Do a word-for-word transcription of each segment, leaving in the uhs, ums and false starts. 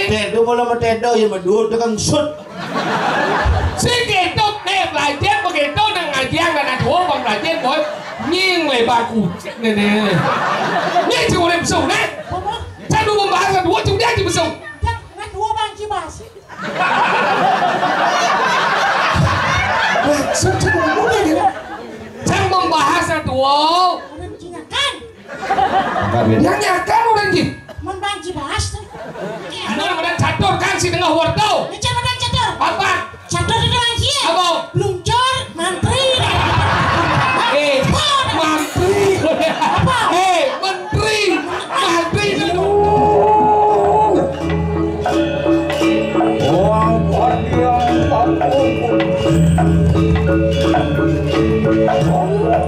Tedo malah matedo ya, madua tukang sut. Sing kéto, né, belajar begitu, nang ngajian, nang dua, bang belajar, boy. Nying lebar kucing, né, né. Nying cuma boleh besung, né. Apa? Saya dulu membahas, dua cuma dia aja besung. Nang dua bang cibasi. Maksud cuma boleh, ya. Saya membahas, nang dua. Orang Cina kan? Yang nyakan orang jin. Mun bang cibasi. Anu, orang catur kan si tengah wortel. Ini cara orang catur. Apa? Catur itu orang jin. Apa? Bluncur, mantri. Eh, mantri. Apa? Eh, menteri. Mantri. Orang panjang takut. Aku takut.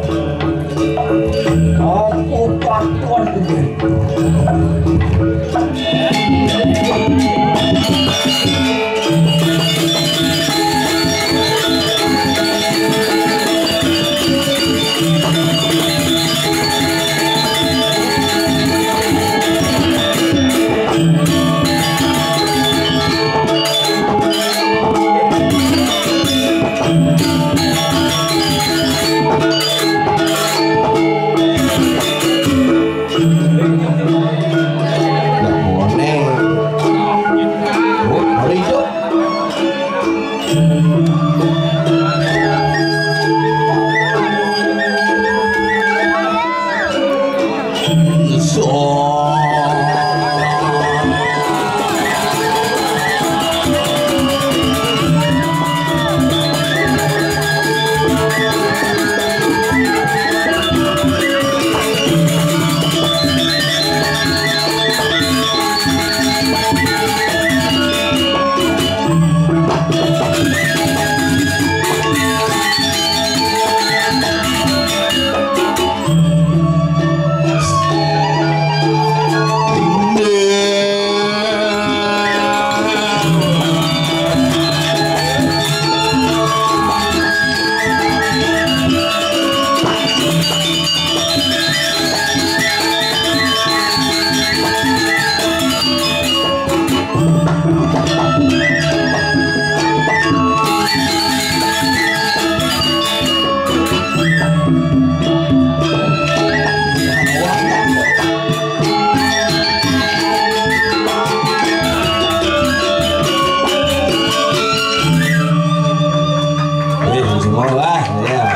Eh, semua lah, ya.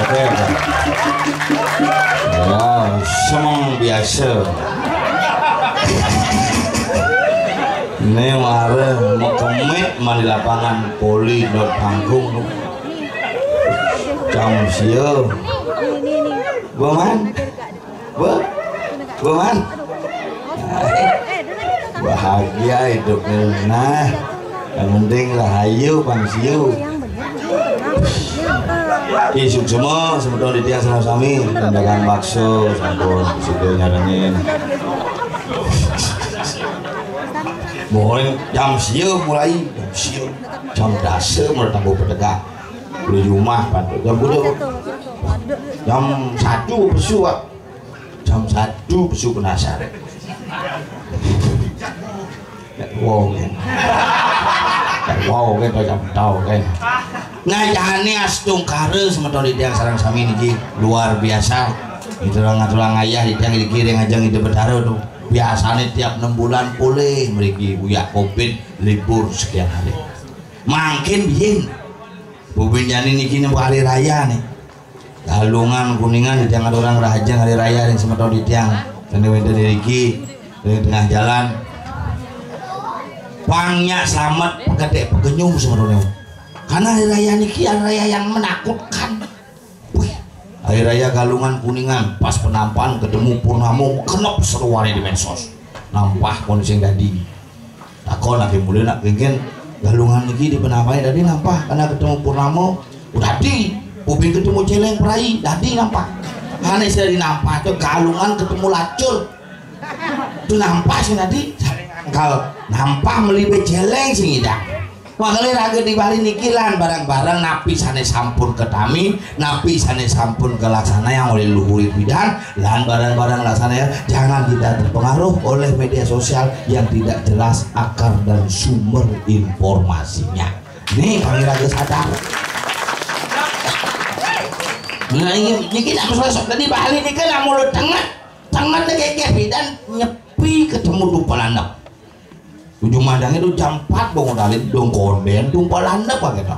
Oke, oke. Ya, semang biasa. Ini mara mekemik mah di lapangan poli dot panggung tu. Jam sia. Gua man. Wah, wah, man. Bahagia hidupnya. Nah, yang penting rahayu, pang siu. Isuk semua, semeton titiang sareng sami, dagang bakso, sampun, sudah nyarengin. Mulai jam sia mulai, jam sia, jam dasa mulai tambah petegak. Beli rumah, Pak. Jam berapa? Jam satu besuk, Pak. Jam satu besuk penasaran. Nek wong kan. Nek wong kan, kaya jam tau kan. Ngayahane astungkara semeton titiang sareng sami niki luar biasa. Itulah ngaturang ayah titiang niki ring ajeng Ida Betara tu. Biasane tiap enam bulan pulih mriki uyak covid libur sekian hari. Mangkin biyen. Bubin jani niki nembe hari raya nih. Galungan Kuningan, titiang ngaturang rahajeng hari raya ring semeton titiang. Dene wenten iriki ring tengah jalan. Pang nyak slamet, peketik pekenyum semeton. Karena hari raya niki hari raya yang menakutkan. Wih, hari raya Galungan Kuningan, pas penampahan ketemu purnama, kenep seruane di medsos. Nampah kon sing dadi. Takon lagi mulai nak kengken, Galungan niki dipenampahi dadi nampah karena ketemu purnama. Oh, dadi, Bubin ketemu celeng perai, dadi nampah. Ane seri nampah tu Galungan ketemu lacur. Tu nampah sing dadi, saling angkal. Nampah melibe celeng sing idang. Makanya raga di Bali niki lan barang-barang napi sané sampun ketami, napi sané sampun kalaksanayang oleh luhur pidan, lan barang-barang laksanaya jangan kita terpengaruh oleh media sosial yang tidak jelas akar dan sumber informasinya. Nih, kami raga sadar. Nah, ini, ini kita harus masuk tadi Bali ini kan mulut tengah, tengah teh kayak pidan nyepi ketemu tumpal landep. Ujung mandangnya tuh jam empat bangun dari dong konden tumpal landep apa gitu.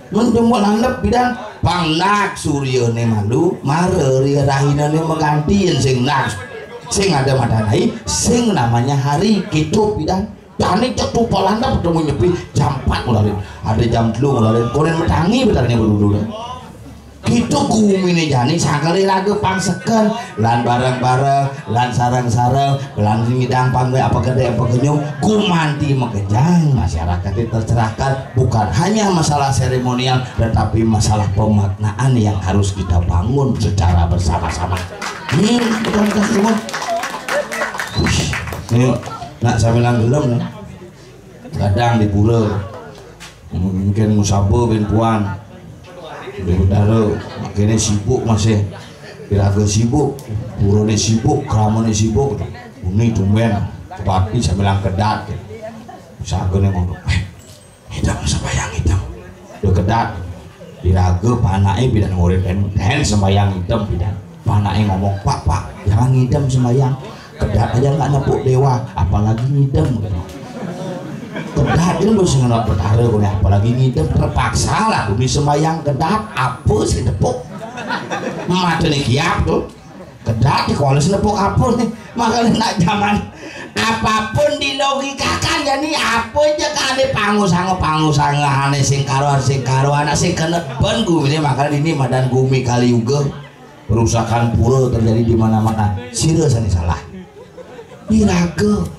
Mun tumpal landep pidan pang nak suryané malu, mara ria rahinané magantian sing nak, sing ada madanai, sing namanya hari gitu pidan. Jani cek tumpal landep ketemu nyepi jam empat mulai. Ada jam telu mulai. Konden matangi betarnya berdudu. Gitu guminé jani sakali raga pang seken, lan bareng-bareng, lan sareng-sareng, lan ngidang pang apa gedé apa genyung, gumanti makejang masyarakat itu tercerahkan, bukan hanya masalah seremonial, tetapi masalah pemaknaan yang harus kita bangun secara bersama-sama. Hmm, betul, betul, semua. Wih, nih, nak sambil nanggelem nih. Kadang di pura. Mungkin musaba bin puan. Di udara, makanya sibuk masih. Kira-kira sibuk, purane sibuk, kramane sibuk. Ini tumben, kepati sambil kedat. Sagene ngomong, "Eh, ngidem sembahyang ngidem." Udah kedat. Diraga panake pidan murid kan, "Hen sembahyang ngidem pidan." Panake ngomong, "Pak, Pak, jangan ngidem sembahyang. Kedat aja nggak nepuk dewa, apalagi ngidem." Kedat itu mesti ngenot betara, apalagi ngidem, terpaksa lah demi sembahyang kedat, apa sih tepuk? Mata nih kiap tuh. Kedat di koles nepuk apa nih? Makanya nak zaman apapun dilogikakan, jadi apa aja kan ada pangusaha-pangusaha, ane sing karuan, sing karuan, sing kena ben gumi ini, makanya ini madan gumi Kali Yuga, perusakan pura terjadi di mana-mana. Sira sane salah. Diraga.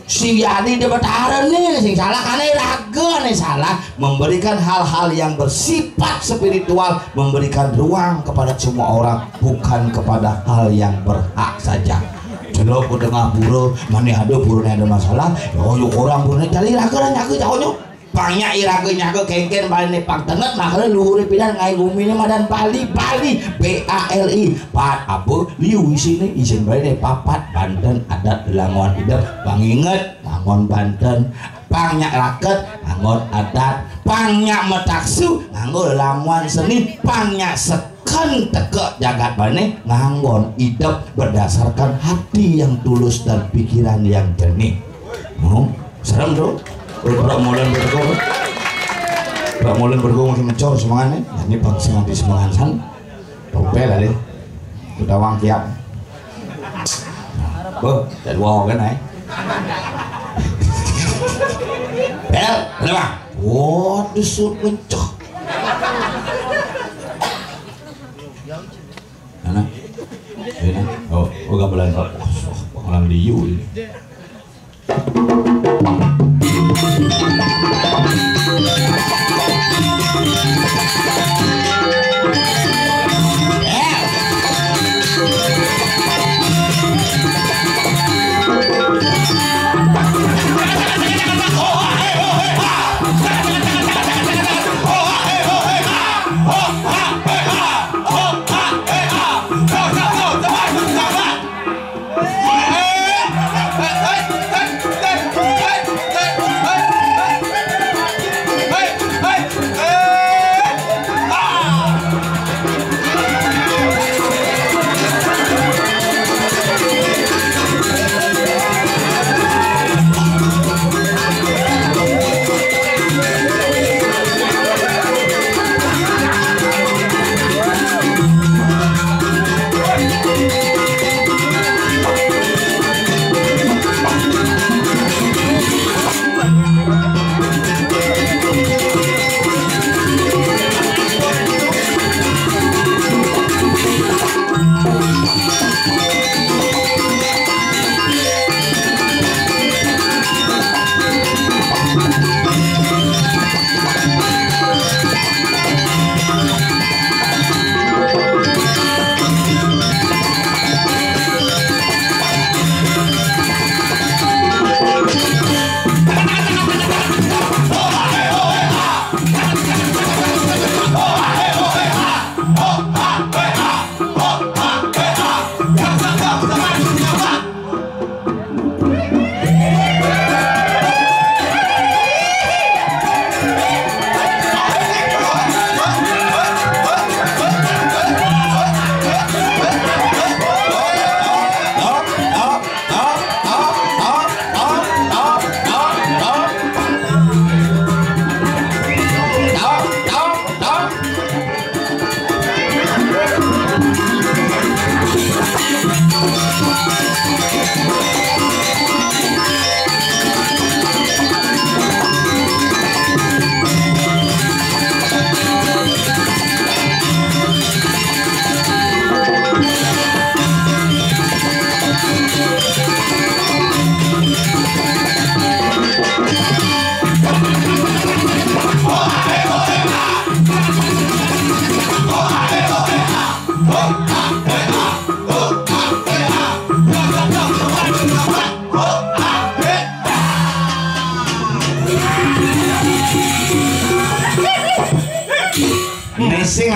Sing jadi di Betara nih, sing salah karena raga nih salah memberikan hal-hal yang bersifat spiritual, memberikan ruang kepada semua orang, bukan kepada hal yang berhak saja. Celok ke tengah pura, mana ada pura ada masalah, yo yuk orang pura cari raga dan nyaga jauhnya. Pang nyak iraga nyaga kengken bali ne pang tenget, makane luhure pidan ngai gumine madan Bali, Bali, B A L I. Pat apa? Liu isine, isin bali ne papat, banten, adat, lelamuan idep. Pang inget, ngangon banten. Pang nyak raket, ngangon adat. Pang nyak metaksu, nganggo lelamuan seni. Pang nyak sek kan teka jagat bane nganggon idep berdasarkan hati yang tulus dan pikiran yang jernih. Hmm, serem tuh. Kalau prak molen bergo, prak molen bergo makin mencor semangatnya. Nah, ini bangsa nanti semangat san. Topel kali. Udah wang kiap. Bo, dari wong kan, eh? Bel, ada bang? Waduh, sut mencok. Mana? Ini. Oh, oh, gamelan Pak. Oh, gamelan liu ini.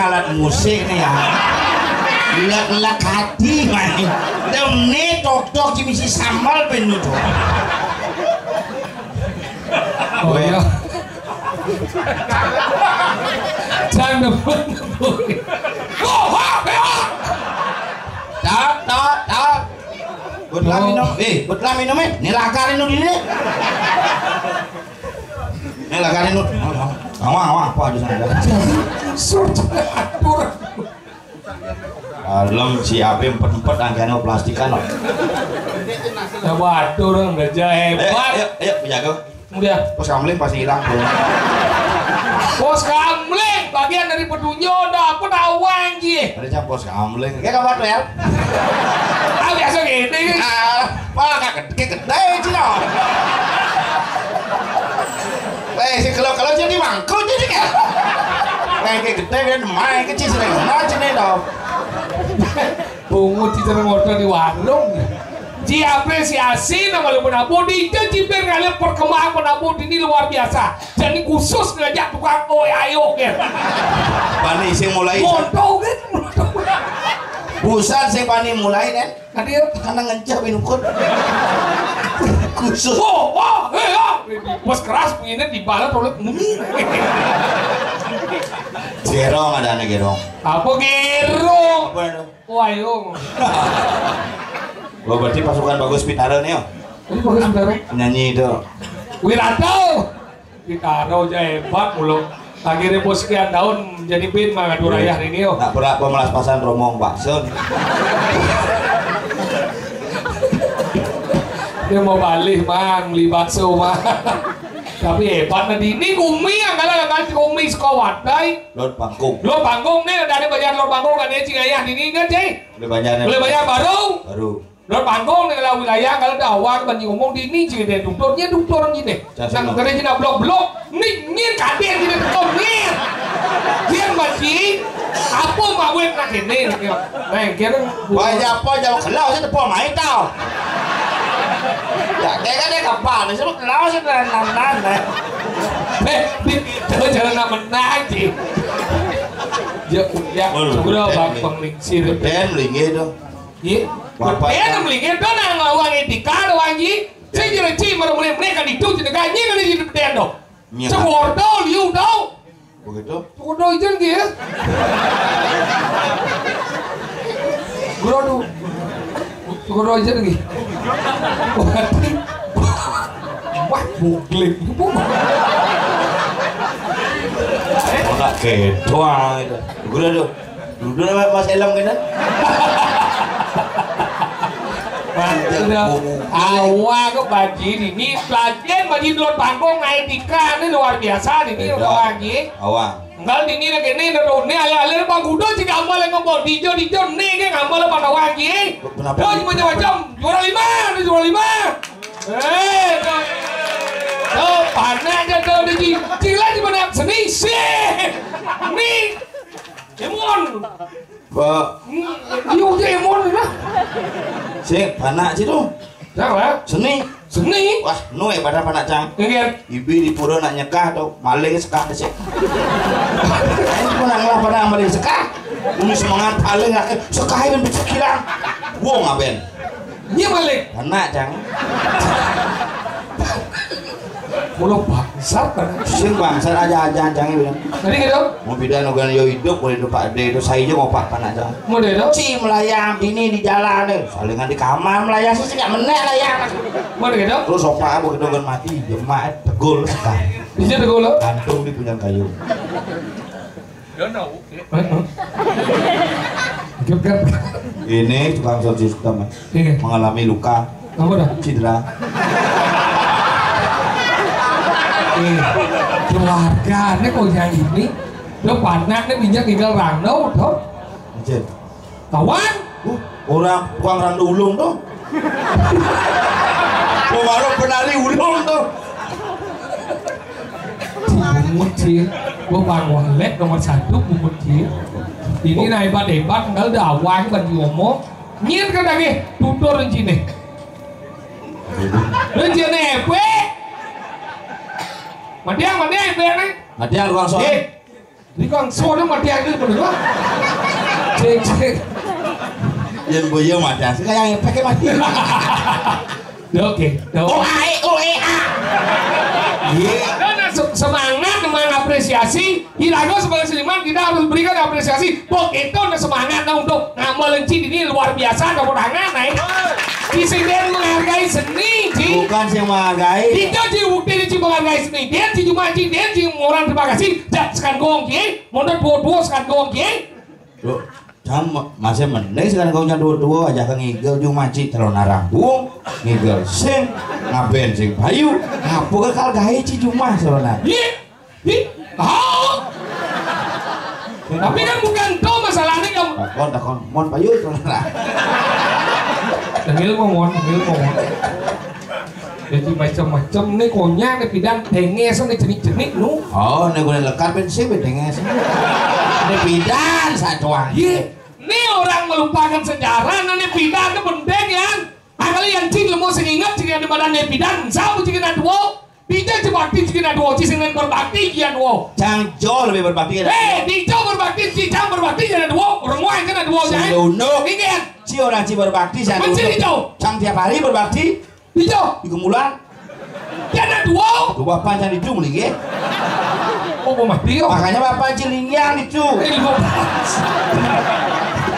Alat musik nih ya. Lek-lek hati main. Dem nih tok-tok di misi sambal penuh tuh. Oh iya. Jangan dulu. Tok, tok, tok. Buat lah minum, eh, buat lah minum eh. Nih lakarin dulu nih. Nih lakarin dulu. Awang, awang, apa aja sana. Sudah atur. Alam si Abi empat-empat angkanya plastikan loh. Coba atur, kerja hebat. Ayo, ayo, ayo, penjaga. Kemudian. Pos kamling pasti hilang tuh. Pos kamling, bagian dari petunjuk, udah apa tahu anjir. Ada jam pos kamling. Kayak kabar tuh ya. Ah, biasa gini. Ah, wah, kaget, kaget, eh, cina. Eh, si kalau kalau jadi mangkuk jadi kayak. Eh, kayak gede kan, main kecil sering macam nih dong. Bungut di tengah motor di warung. Ji apresiasi nama lu penabuh di itu, ji ben ngalih perkembangan penabuh di ini luar biasa. Jadi khusus ngajak tukang oe ayo kan. Pani sing mulai. Monto kan. Busan sing pani mulai kan. Tadi karena ngencah binukut. Khusus. Oh, wah, eh, ya. Bos keras begini dibalas oleh mumi. Gerong ada nih gerong. Apa gerong? Apa itu? Wah, yo. Lo berarti pasukan Bagus Pitara nih, yo. Ini Bagus Pitara. Nyanyi itu. Wiranto. Pitara aja hebat mulu. Akhirnya bos sekian tahun jadi bin mah ngadu rayah ini, yo. Nak pura pemelas pasan romong bakso. Dia mau balik, Mang, beli bakso, Mang. Tapi hebat nah di ini kumi yang kalah dengan kumi sekawatai. Lot panggung. Lot panggung nih, dari bagian lot panggung kan dia cing ayah di ini kan, cing. Boleh banyak. Boleh banyak baru. Baru. Lot panggung nih kalau wilayah kalau ada awak banyak ngomong di ini cing dia doktornya doktor gini. Nang kerja cina blok-blok, nih nyir kadir gini doktor nyir. Dia masih apa mau nak ini? Nah, kira. Wah, ya apa jauh kelau sih tepung main tau. Ya, kayak kan dia kapan sih kelau sih nan nan. Eh, di itu jalan nak menang sih. Ya, ya, segera bang penglingsir. Beden linggih tuh. Iya. Bapak. Beden linggih tuh nang ngawang etika doang ji. Saya jadi ci mereka mereka di itu jadi gaji kan di beden tuh. Iya. Seporto liu tau. Begitu. Seporto ijen ki ya. Grodu. Seporto ijen ki. Wah, bugling. Ora kedo ae. Grodu. Duduk nama Mas Elem kene. Awak ke baji ini, pelajaran baji dua panggung naik ikan ini luar biasa ini. Beda. Orang lagi. Awang. Enggak ini lagi ini ada daun ini alir-alir bang kuda jika amal yang ngomong dijo dijo ini kan amal apa awang lagi. Kenapa? Tuh macam-macam juara lima, ini juara lima. Eh, tuh. Tuh, panas aja tuh di cila di mana seni sih. Nih. Emon. Ba. Iya, iya, emon lah. Sing panak situ. Siapa? Seni. Seni. Wah, nu hebat panak cang. Iya. Ibi di pura nak nyekah tuh, maling sekah sih. Ini pun nang lah pada maling sekah. Ini semangat paling lah, sekah ini bisa kilang. Wong aben. Iya maling. Panak cang. Mulu bangsat kan. Sing bangsat aja aja cang bilang. Tadi gitu. Mau pindah nugan yo hidup boleh itu Pak D itu saya juga mau Pak panak cang. Mau deh dong. Ci melayang ini di jalan nih. Salingan di kamar melayang sih nggak menek lah ya. Mau deh gitu. Terus opa aku itu kan mati, jemak tegul sekah. Bisa tegul lo. Gantung di punya kayu. Heeh. Geger. Ini tukang sound system, Mas. Iya. Mengalami luka. Apa dah? Cedera. Eh, keluarga ini kok yang ini? Lo panak nih minyak tinggal rano, toh? Anjir. Kawan? Uh, orang tukang rando ulung tuh. Kok baru penari ulung tuh. Bungut sih. Gua Bang Walek nomor satu bungut sih. Ini nah hebat-hebat, enggak ada awang bagi ngomong. Nyir kan lagi tutur rencine. Rencine apa? Matiang, matiang, matiang, nih. Matiang ruang soal. Eh, Ini kok suara mati aja bener lah. Cek, cek. Yang boyo mati asli kayak ngepek mati. Oke, oke. O A E, O E A. Iya. Nah, nah, se- semangat mengapresiasi. Iraga sebagai seniman, kita harus berikan apresiasi. Begitu, nah, semangat, nah, untuk ngambil encik ini luar biasa, tepuk tangan, nah. Ci sing den menghargai seni, ci. Bukan sing menghargai. Kita ci bukti ci menghargai seni. Dia ci cuma ci, dia ci orang terima kasih. Jak sekan gong, ci. Mondot dua-dua sekan gong, ci. Loh, sama masih mending sekarang kau nyang dua-dua aja ke ngigel jung maci telur narang bung, ngigel sing, ngaben sing payu, apa ke kal gawe ci cuma sebenarnya? Iya. Ih, oh. Tapi kan bukan itu masalahnya, kamu. Takon, takon, mon payu telur narang. Tengil mau mon, tengil mau mon. Jadi macam-macam nih, konyang nih, pidan denges nih, jenik-jenik nu. Oh, nih gue lekat ben sih, ben denges. Ini pidan satuan. Iya. Nih orang melupakan sejarah, nah, nih pidan itu penting ya. Nah, kali yang cing lemu sing inget, cing ada badan nih pidan, sabu cing ada dua. Dija cing bakti cing ada dua, cing sing berbakti cing ada dua. Cang jauh lebih berbakti ya. Eh, dija berbakti, cing cang berbakti cing ada dua. Orang lain cing ada dua, sing ya. Unduk. Ini ya. Ci orang ci berbakti, cang. Mencil unduk. Hijau. Cang tiap hari berbakti. Ijo. Di Gemulan. Dia ada dua. Tuh bapak cang itu mending ya. Oh, mau mati yo. Makanya bapak cilingian itu. Eh, lu.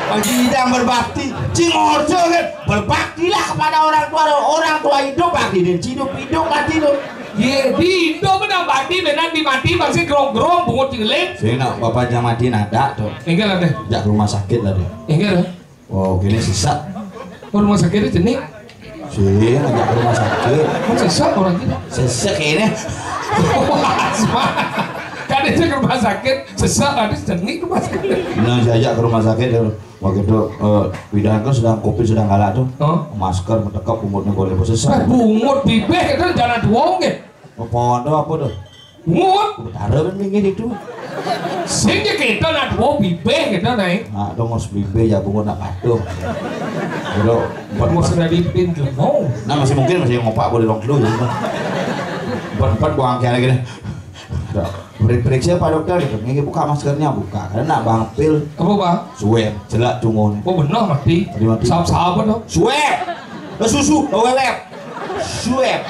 Bagi yang berbakti, cing orjo kan. Berbaktilah kepada orang tua, orang tua hidup, bakti dan hidup, hidup, mati tuh. Ye, di hidup benar bakti, benar di mati, masih gerong-gerong, bungut cilik. Sini nak bapak cang mati nada tuh. Enggak lah deh. Jak ke rumah sakit lah deh. Enggak lah. Oh, gini sesak. Oh, rumah sakitnya jenik. Sih, ngajak ke rumah sakit. Kan sesak orang kita. Sesak ini. Kan itu ke rumah sakit, sesak ada jenik rumah sakit. Nah, saya ajak ke rumah sakit ya. Waktu itu eh, bidan kan sedang covid sedang galak tuh. Oh. Masker mentekap, bungut nih kalau sesak. Eh, bungut bibeh itu jangan duong ya. Apa ada apa tuh? Bungut. Utara kan pinggir itu. Sing ya kita nak dua bibeh kita naik. Nak dong mas bibeh ya bungut nak patung. Udah empat Mau mas. Sudah dipin tuh. Oh. Nah masih mungkin masih ngopak boleh dong dulu ya. Empat empat buang kayak gini. Udah. Periksa Pak Dokter gitu. Ini buka maskernya, buka. Karena nak bang pil. Apa bang? Suwe, celak cungun. Oh benar mati. Tadi mati. Sahab-sahab dong. Suwe. Eh, susu, oh, wewep. Suwe.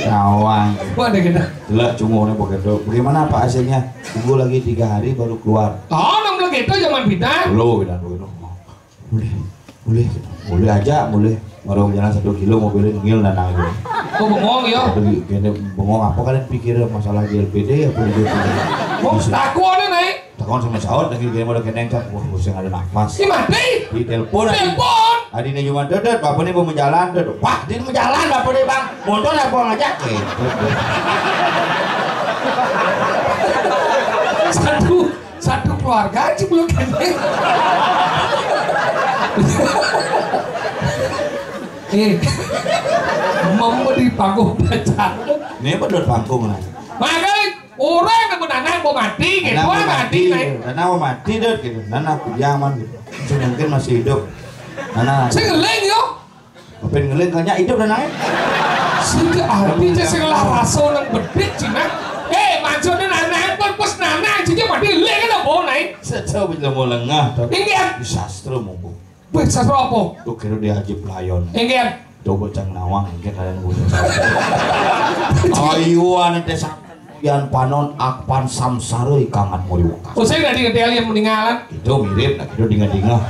Kawan. Wah, ada kita. Celak cungunnya begitu. Bagaimana Pak hasilnya? Tunggu lagi tiga hari baru keluar. Oh, enam belas kita zaman kita. Belum, kita dulu. Boleh, boleh, boleh aja, boleh. Baru jalan satu kilo mobilnya ngil dan nangis. Oh, bengong ya? Tapi gini, bengong apa kalian pikir masalah G L P D apa gitu? Oh, takut ada naik. Takon sama saut lagi dia mau kena cap. Wah, pusing ada nafas. Ini mati. Di telepon. Telepon. Adine cuma dedet, bapak ini mau menjalan dedet. Wah, dia menjalan bapak ini bang. Motor apa ngajak? Eh, satu satu keluarga aja belum kena. Eh, mau di panggung baca. Ini apa dot panggung lah? Makanya orang yang menanam mau mati gitu, mau mati naik. Karena mau mati dot gitu. Nana aku jangan gitu. Mungkin masih hidup. Nana. Saya ngeling yo. Apa yang ngeling kanya hidup dan naik? Sudah artinya saya ngelah rasa orang bedit cina. Eh, maksudnya nana pun pas nana aja mati ngeling kan mau naik. Sejauh bila mau lengah tuh. Ini ya. Di sastra mungkin. Wih, sastra apa? Tuh kira dia haji pelayon. Ini ya. Coba cang nawang mungkin kalian punya sastra. Ayuan desa. Yan panon akpan samsara ikangan muri wekas. Oh, saya nggak diinget yang meninggalan. Itu mirip, nah itu dingah-dingah.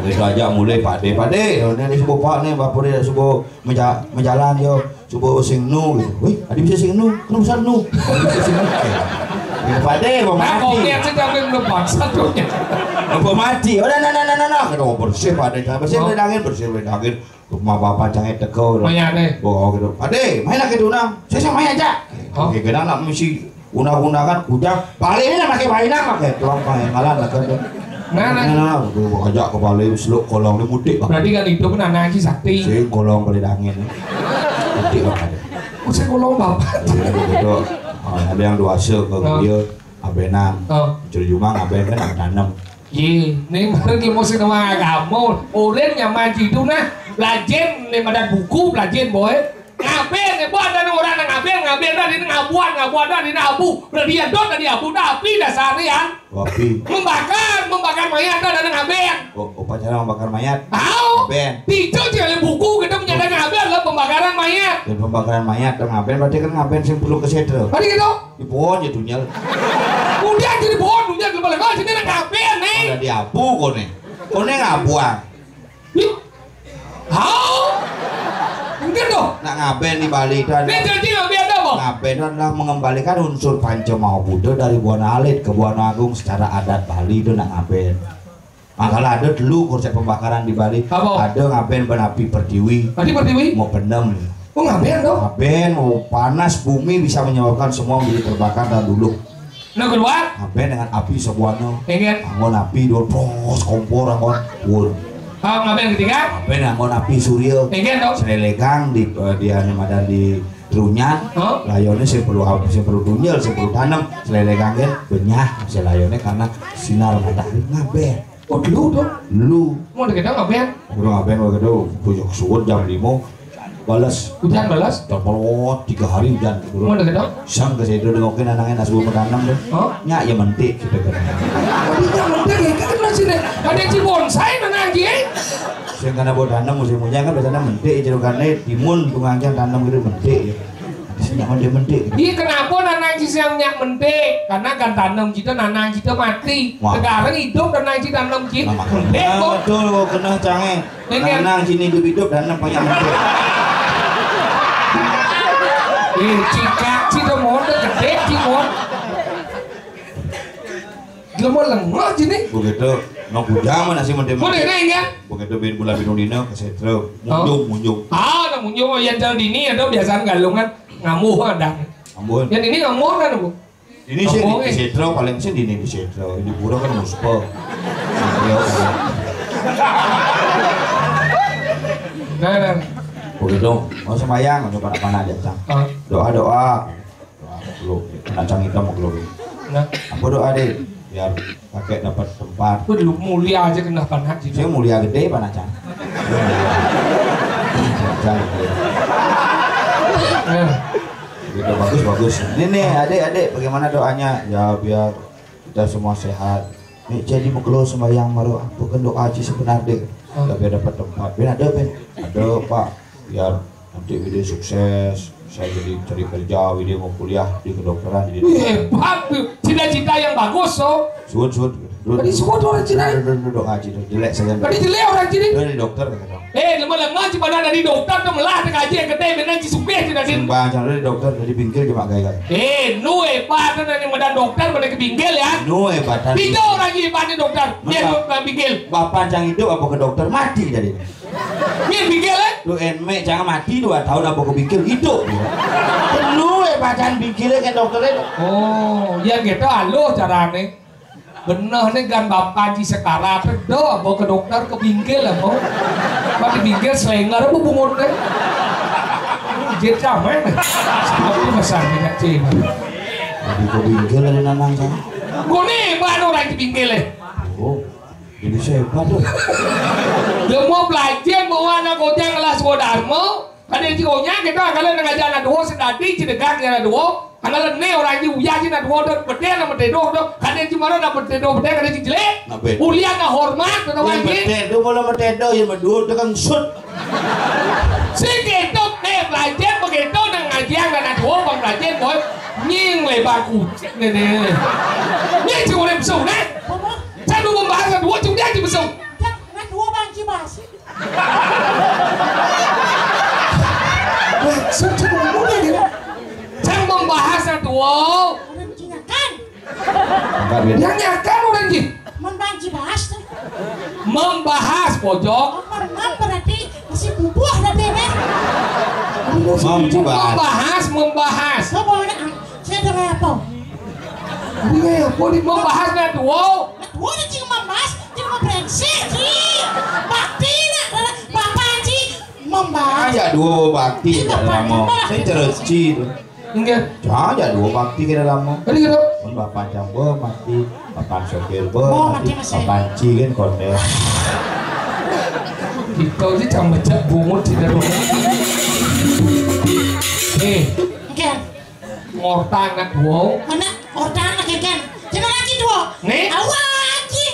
Begitu aja mulai pade, pade. Ini nih sebuah pak nih, bapak nih sebuah menja menjalan yo, sebuah sing nu gitu. Wih, ada bisa sing nu, kan bisa nu. Ada bisa sing nu. Ya, pade, mau mati. Aku lihat sih tapi belum paksa tuh. Apa mati? Oh, nah, nah, nah, nah, nah, nah. Aduh, bersih pade, bersih pade angin, bersih pade angin. Rumah bapak cangit teko. Maya deh. Oh gitu. Pade, main lagi tuh nang. Saya sama aja. Oh. Oke, kena nak misi undang-undangan kujang. Balik ini nak pakai mainan pakai tuang pakai malah lah kan. Nah, nah. Nah, nah, nah, udah ajak ke balik seluk kolong dia mudik bang. Berarti kan itu pun anak si sakti. Si kolong balik angin. Mudik bang ada. Oh, saya kolong bapak. Iya, gitu. Oh, ada yang dua se ke dia. Abenan. Oh. Jero jumang aben kan ada tanam. Ye, ning bareng ki mesti nama agama. Ulen nyaman itu nah. Belajen ning madan buku, belajen boy. Ngabén, ya, buat ada orang ngaben, ngaben dah dina ngabuan, ngabuan dah dina abu. Udah dia dot tadi abu, dah api dasarnya, ya. Api. Membakar, membakar mayat dah ada ngaben. Oh, upacara membakar mayat. Tahu? Ngaben. Tiga cek buku kita punya ada ngaben lah pembakaran mayat. Dan pembakaran mayat dah ngaben, berarti kan ngaben sing perlu ke sedra. Tadi gitu. Di pohon ya dunia. Udah jadi pohon, udah kembali kau sini ada ngaben nih. Ada di abu kau nih. Kau nih ngabuan. Hau? Mungkin tuh. Nak ngaben di Bali itu adalah, ini jadi ngaben ada apa? Ngaben itu adalah mengembalikan unsur Panca Maha Buddha dari Buana Alit ke Buana Agung secara adat Bali itu nak ngaben. Nah, kalau ada dulu konsep pembakaran di Bali, apa? Ada ngaben ben api pertiwi. Api pertiwi? Mau penem. Oh, ngaben tuh? Ngaben, mau panas bumi bisa menyebabkan semua menjadi terbakar dan dulu. Nah, keluar. Ngaben dengan api sebuahnya. Ingat. Anggon api dua terus kompor anggon. Wun. Ah, ngaben ketiga. Ngaben anggon api surya. Ingat dong. Selelegang di eh, di anu madan di Trunyan. Huh? Layone sing perlu api, sing perlu tunjel, sing perlu tanem. Selelegang kan benyah selayone karena sinar matahari ngaben. Oh, dulu dong. Dulu. Mau dikira ngaben? Udah ngaben waktu itu bujur suwun jam lima. Balas. Hujan balas? Jam tiga hari hujan. Mau dikira? Sang ke situ dengokin anaknya nasi bumbu tanam deh. Hah? Nyak ya mentik gitu kan. Tapi nyak mentik ya kan masih deh. Ada si bonsai mana anjing? Sing karena buat tanam musim hujan kan biasanya mentik cerukannya timun tunggang tanam gitu mentik ya. Sing nyak mentik mentik. Iya, kenapa nanang si siang nyak mentik? Karena kan tanam kita, nanang kita mati. Wah. Sekarang hidup nanang si tanam kita. Nah, mentik kok. Betul, kena canggih. Ini kan. Nanang sini hidup-hidup dan nang banyak mentik. Eh, cikak si tuh mau gede si mau. Dia mau lengah sini. Begitu, nang bujang mana sih mentik? Mau deh, ya? Begitu bin bulan bidung dina ke setro. Oh. Munjung, munjung. Ah, nang munjung yang jal dini ada biasaan galungan ngamuh ada. Ambon. Yang ini ngamuh kan, Bu? Ini sih di, di Setro, paling sih di, ini di Setro. Di Pura kan muspa. Iya, iya. Nah, nah. Begitu, mau sembahyang, mau pada mana aja, Cang. Ah. Doa, doa. Doa, lu, kena Cang hitam, lu. Nah. Apa doa, deh? Biar pakai dapat tempat. Wah, lu mulia aja kena panak gitu. Saya mulia gede, panak, Cang. Cang, gitu. Nah. Gitu, bagus, bagus. Ini nih, adik, adik, bagaimana doanya? Ya, biar kita semua sehat. Nih, jadi mau keluar sembahyang maru, bukan doa aja sebenarnya. Hmm. Tapi dapat tempat. Ben ada, Ben? Ada, Pak. Biar nanti Widi sukses. Saya jadi cari kerja, Widi mau kuliah di kedokteran. Jadi hebat tuh. Cita-cita yang bagus, so. Suwun, suwun. Duduk. Tadi suwun orang Cina. Duduk, duduk, duduk, ngaji tuh. Jelek saya. Tadi jelek orang Cina. Dari dokter, kata. Eh, lemah-lemah cuma dari dokter tuh melah ada kaji yang gede benar ci supir ci tadi. Sembah, jangan dari dokter, dari bingkil cuma gaya. Eh, nu hebat tuh dari medan dokter pada ke bingkil ya. Nu hebat tadi. Tiga orang ci hebat di dokter. Dia dokter bingkil. Bapak cang hidup apa ke dokter mati tadi. Ni bingkil eh? Lu enmek jangan mati dua tahun apa ke bingkil hidup ya. Lu hebat cang bingkil kan dokter itu. Oh, ya gitu aluh carane. Bener nih gan bapak ci sekarat, do, bawa ke dokter ke bingkil lah, mau. Mati bingkil selenger apa bungut deh. Jit sama ya. Sama ini besar minyak cing. Di ke bingkil ada nanang sana. Gue nih, mana orang di bingkil eh? Oh, jadi saya hebat tuh. Dia mau belajar bawa anak kocang kelas Swadarma. Kadang ci onya kita kalau nak ngajar anak dua sedati ci degang anak dua. Kalau ne orang ci uya ci anak dua tu betul nama tedo tu. Kadang ci mana nama tedo betul kadang ci jelek. Ulian nak hormat tu nama ci. Betul tu kalau nama tedo ya madua tu kan sut. Si kita ne belajar begitu nak ngajar anak dua bang belajar boy. Nying lebar kucing ni ni. Ni ci orang besar ni. Saya dulu membahas anak dua ci uya ci besar. Anak dua bang ci bahas. Maksud cuma muda dia. Cang membahas atuh. Orang cinyakan. Yang nyakan orang jin. Membahas tuh. Membahas pojok. Memang berarti masih bubuh tadi nih. Membahas. Membahas, membahas. Saya dengar apa? Iya, apa nih membahas atuh? Atuh ada cing membahas, cing mau brengsek, cing. Bakti nak, bapak cing membahas. Aja dua bakti tidak lama. Saya cereci tu. Enggak. Aja dua bakti kita lama. Tadi gitu. Mun bapak campur mati, bapak sopir ber, oh, mati, mati masih. Bapak cing kan kondel. Kita aja cang becak bungut tidak bungut. Eh, Engken. Ngortang anak duo. Mana ngortang anak engken? Jangan lagi duo. Nih. Awak aji.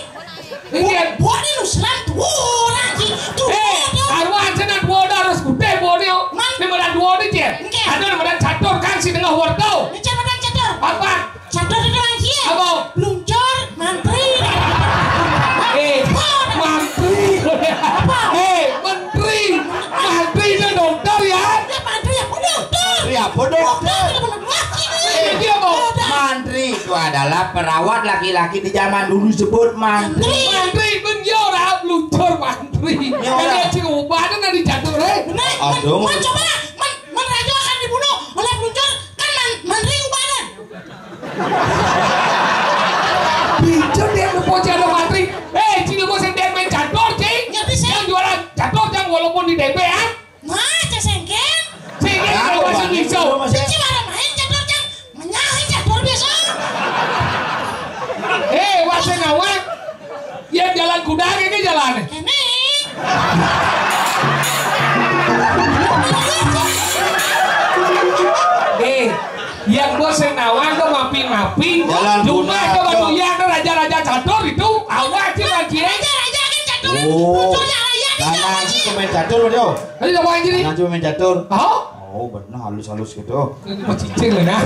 Engken. Buat ini lu selam duo orang aji. Tuh, Eh, duo, duo. Arwah aja anak duo dah harus gede duo nih. Man. Ini madan duo nih, Cil. Engken. Ada madan catur kan si tengah wortel. Ini jangan madan catur. Apa? Catur itu lagi ya? Apa? Peluncur, mantri. Eh, mantri. Apa? Eh, menteri. Mantri itu dokter ya? Ya, mantri ya, dokter. Mantri apa, dokter? Dokter, itu bukan laki ini. Eh, dia apa? Dokter. Mantri itu adalah perawat laki-laki di zaman dulu sebut mantri. Mantri. Mantri, ben dia orang peluncur mantri. Ya, orang. Kan dia cik ubahnya nanti jatuh, eh. Benar, aduh. Man, coba lah, man, man raja akan dibunuh oleh peluncur, kan man, mantri ubahnya. Bincang dia lupa cara mantri. Eh, cik lupa sing dia main catur, cik. Ya, bisa. Yang jualan catur, yang walaupun di D P, ah. Nah, cek sengken. Sengken. Nah, kalau bahasa Indonesia. Cik ada main catur, cek. Menyahin catur biasa. Eh, wah, saya ngawak. Ya, jalan kuda ini jalan. Ini. Eh, yang bos yang nawang ke mapping-mapping. Jalan cuma kuda, itu batu tuh. Yang ada raja-raja catur itu, awak sih, Bang Cie. Raja-raja kan catur. Oh. Munculnya raja di Karena jalan sih sini. Pemain catur, Bro. Tadi coba aja nih. Karena cuma main catur. Oh? Oh, benar halus-halus gitu. Ini mah cicing lah, nah.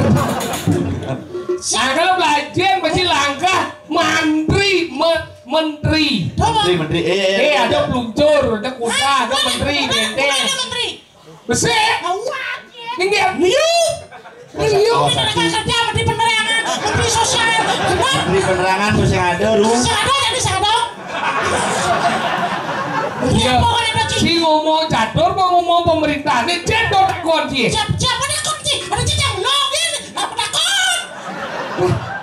Nah, kalau belajar mesti langkah mantri, me- menteri. Menteri, menteri. Eh, eh, eh, ada peluncur, ada kuda, ada menteri, ada menteri. Besar. Ini dia. Liu. Ini liu. Oh, menteri tenaga kerja, menteri penerangan, menteri sosial. Menteri penerangan tuh yang ada, lu. Yang ada jadi saya ada. Iya. Menteri apa, orang ada, Ci? Si ngomong catur, mau ngomong pemerintah. Ini cendol takon, Ci. Siap, siapa takon, Ci? Ada Ci yang belum, ya? Apa takon?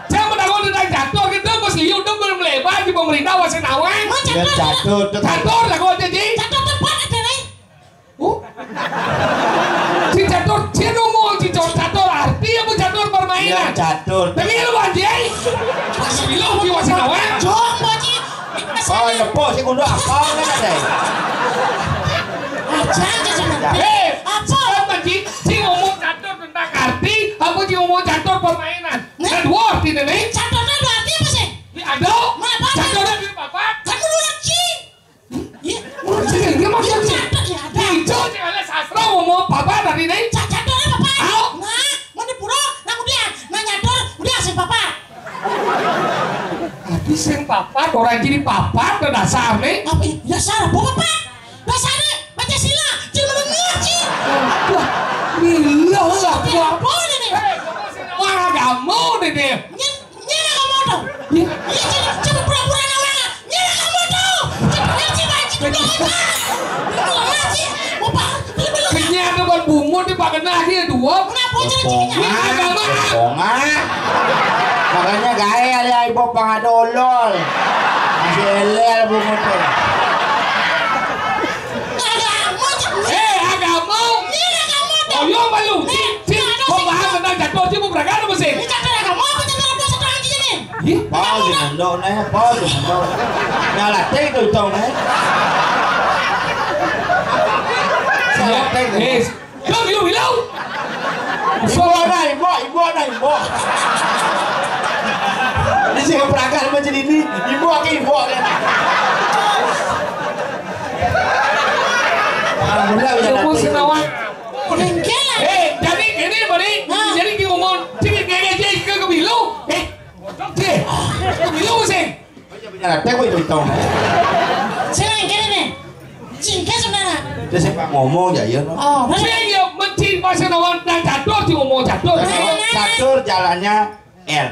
Jangan takon tentang catur, kita mesti yuk, udah belum lebar di pemerintah, wasin awang. Mau catur, catur, catur, takon aja, Ci. Catur tempat ada, nih. Oh? Si catur, si ngomong, si catur, catur arti apa catur permainan? Iya, catur. Tapi lu, Bang Jai, masih bilang, di wasin awang. Jong, Bang Jai. Oh, ya, po, si kudu apa, kan ada? Aja, aja, aja. Eh, apa? Apa, Bang Jai? Si ngomong catur tentang arti, apa si ngomong catur permainan? Nih. Kan dua arti, nih. Catur itu arti apa sih? Ini ada. Mana apa? Catur dari papat. Kan menurut si. Iya, menurut si, dia maksud si. Catur ya ada. Itu si oleh sastra ngomong papat tadi, nih. Ca-, catur apa, Pak? Au. Nah, mau di pura, nah, udah. Nah, nyatur, udah, si papat. Tapi sing papat, orang jadi papat, dasar, nih. Apa? Dasar apa, Pak? Dasarnya Pancasila, cuma mengerti. Wah, gila lah, gua. Apa ini? Wah, agama nih, dia. Nyana kamu tuh. Iya, coba pura-pura nawang. Nyana kamu tuh. Coba ngaji, ngaji, ngaji. Ngaji. Mau pak, belum, belum. Kenyang tuh buat bungut di pakai nasi dua. Kenapa jadi ceweknya? Agama. Ponga. Makanya gael ya, ibu pangadolol. Masih elel bungut tuh. Agama, cek. Eh, agama. Nyana kamu tuh. Oh, yo, malu. Nih, si, mau bahas tentang jatuh, si mau beragama apa sih? Ini catur agama apa catur apa satu lagi ini? Ih, pau di mendok, nih, pau di mendok. Nyala teh itu, tong, nih. Nyala teh itu. Yes. Yo, yo, yo. Ibu ana, ibu, ibu ana, ibu. Di sini perakan macam ini, ibu ake ibu ake. Alhamdulillah, udah datang. Ibu Senawan. Bengkel lah. Eh, jadi ini, Bari, nah. Jadi di umur, jadi ngene aja ke kebilu. Eh, oke. Kebilu sih. Punya latih, woi, itu. Sing kene nih. Sing ke saudara. Dia siapa ngomong ya, ya, no? Oh, bener. Sing ya, mesti pas ngomong dan catur, sing ngomong catur. Nah, nah, nah. Catur jalannya L.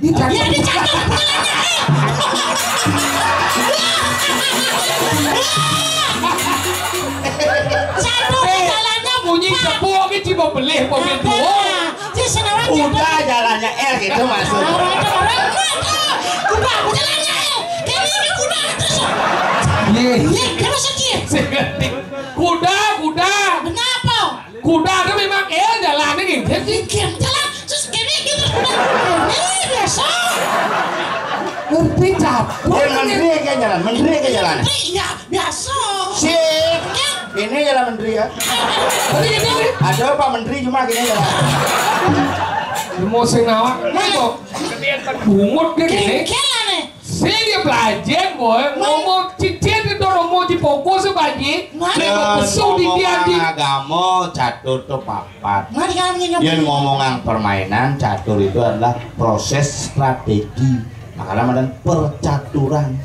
Di catur. Ya, di catur jalannya L. Catur jalannya bunyi cepu, ini coba beli, beli dua. Ada. Kuda jalannya L gitu maksudnya. Kuda, kuda jalannya L. Kene iki kuda terus. Iya. Iya, terus iki. Kuda, kuda. Kenapa? Kuda itu memang L jalannya gitu. Iki jalan terus kene iki terus kuda. Ini biasa. Ngerti, Cap? Menteri ke jalan, menteri ke jalan. Menteri, iya, biasa. Sip. Ini Ya lah, Menteri ya. Ada Pak Menteri, cuma gini ya. Mau sing nawak, nih kok. Bungut kayak gini. Sing dia belajar, boy. Ngomong cicit itu ngomong di pokok sebaji. Nek besok di dia di agama catur to papat. Yen ngomongan permainan, catur itu adalah proses strategi. Makanya ada percaturan.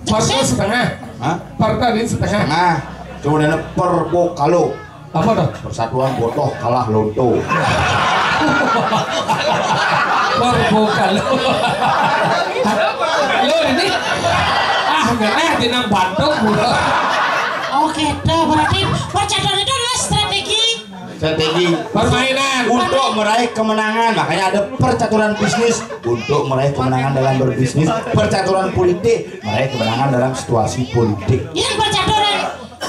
Partai setengah. Hah? Partai ini setengah. Setengah. Cuma ada perbo kalau. Apa tuh? Persatuan botoh kalah lonto. Perbo kalau. Lo ini, ah, nggak, eh, jenang bandung. Oke, tuh berarti percaturan itu adalah strategi. Strategi. Permainan. Untuk meraih kemenangan. Makanya ada percaturan bisnis untuk meraih kemenangan dalam berbisnis. Percaturan politik, meraih kemenangan dalam situasi politik. Yang percaturan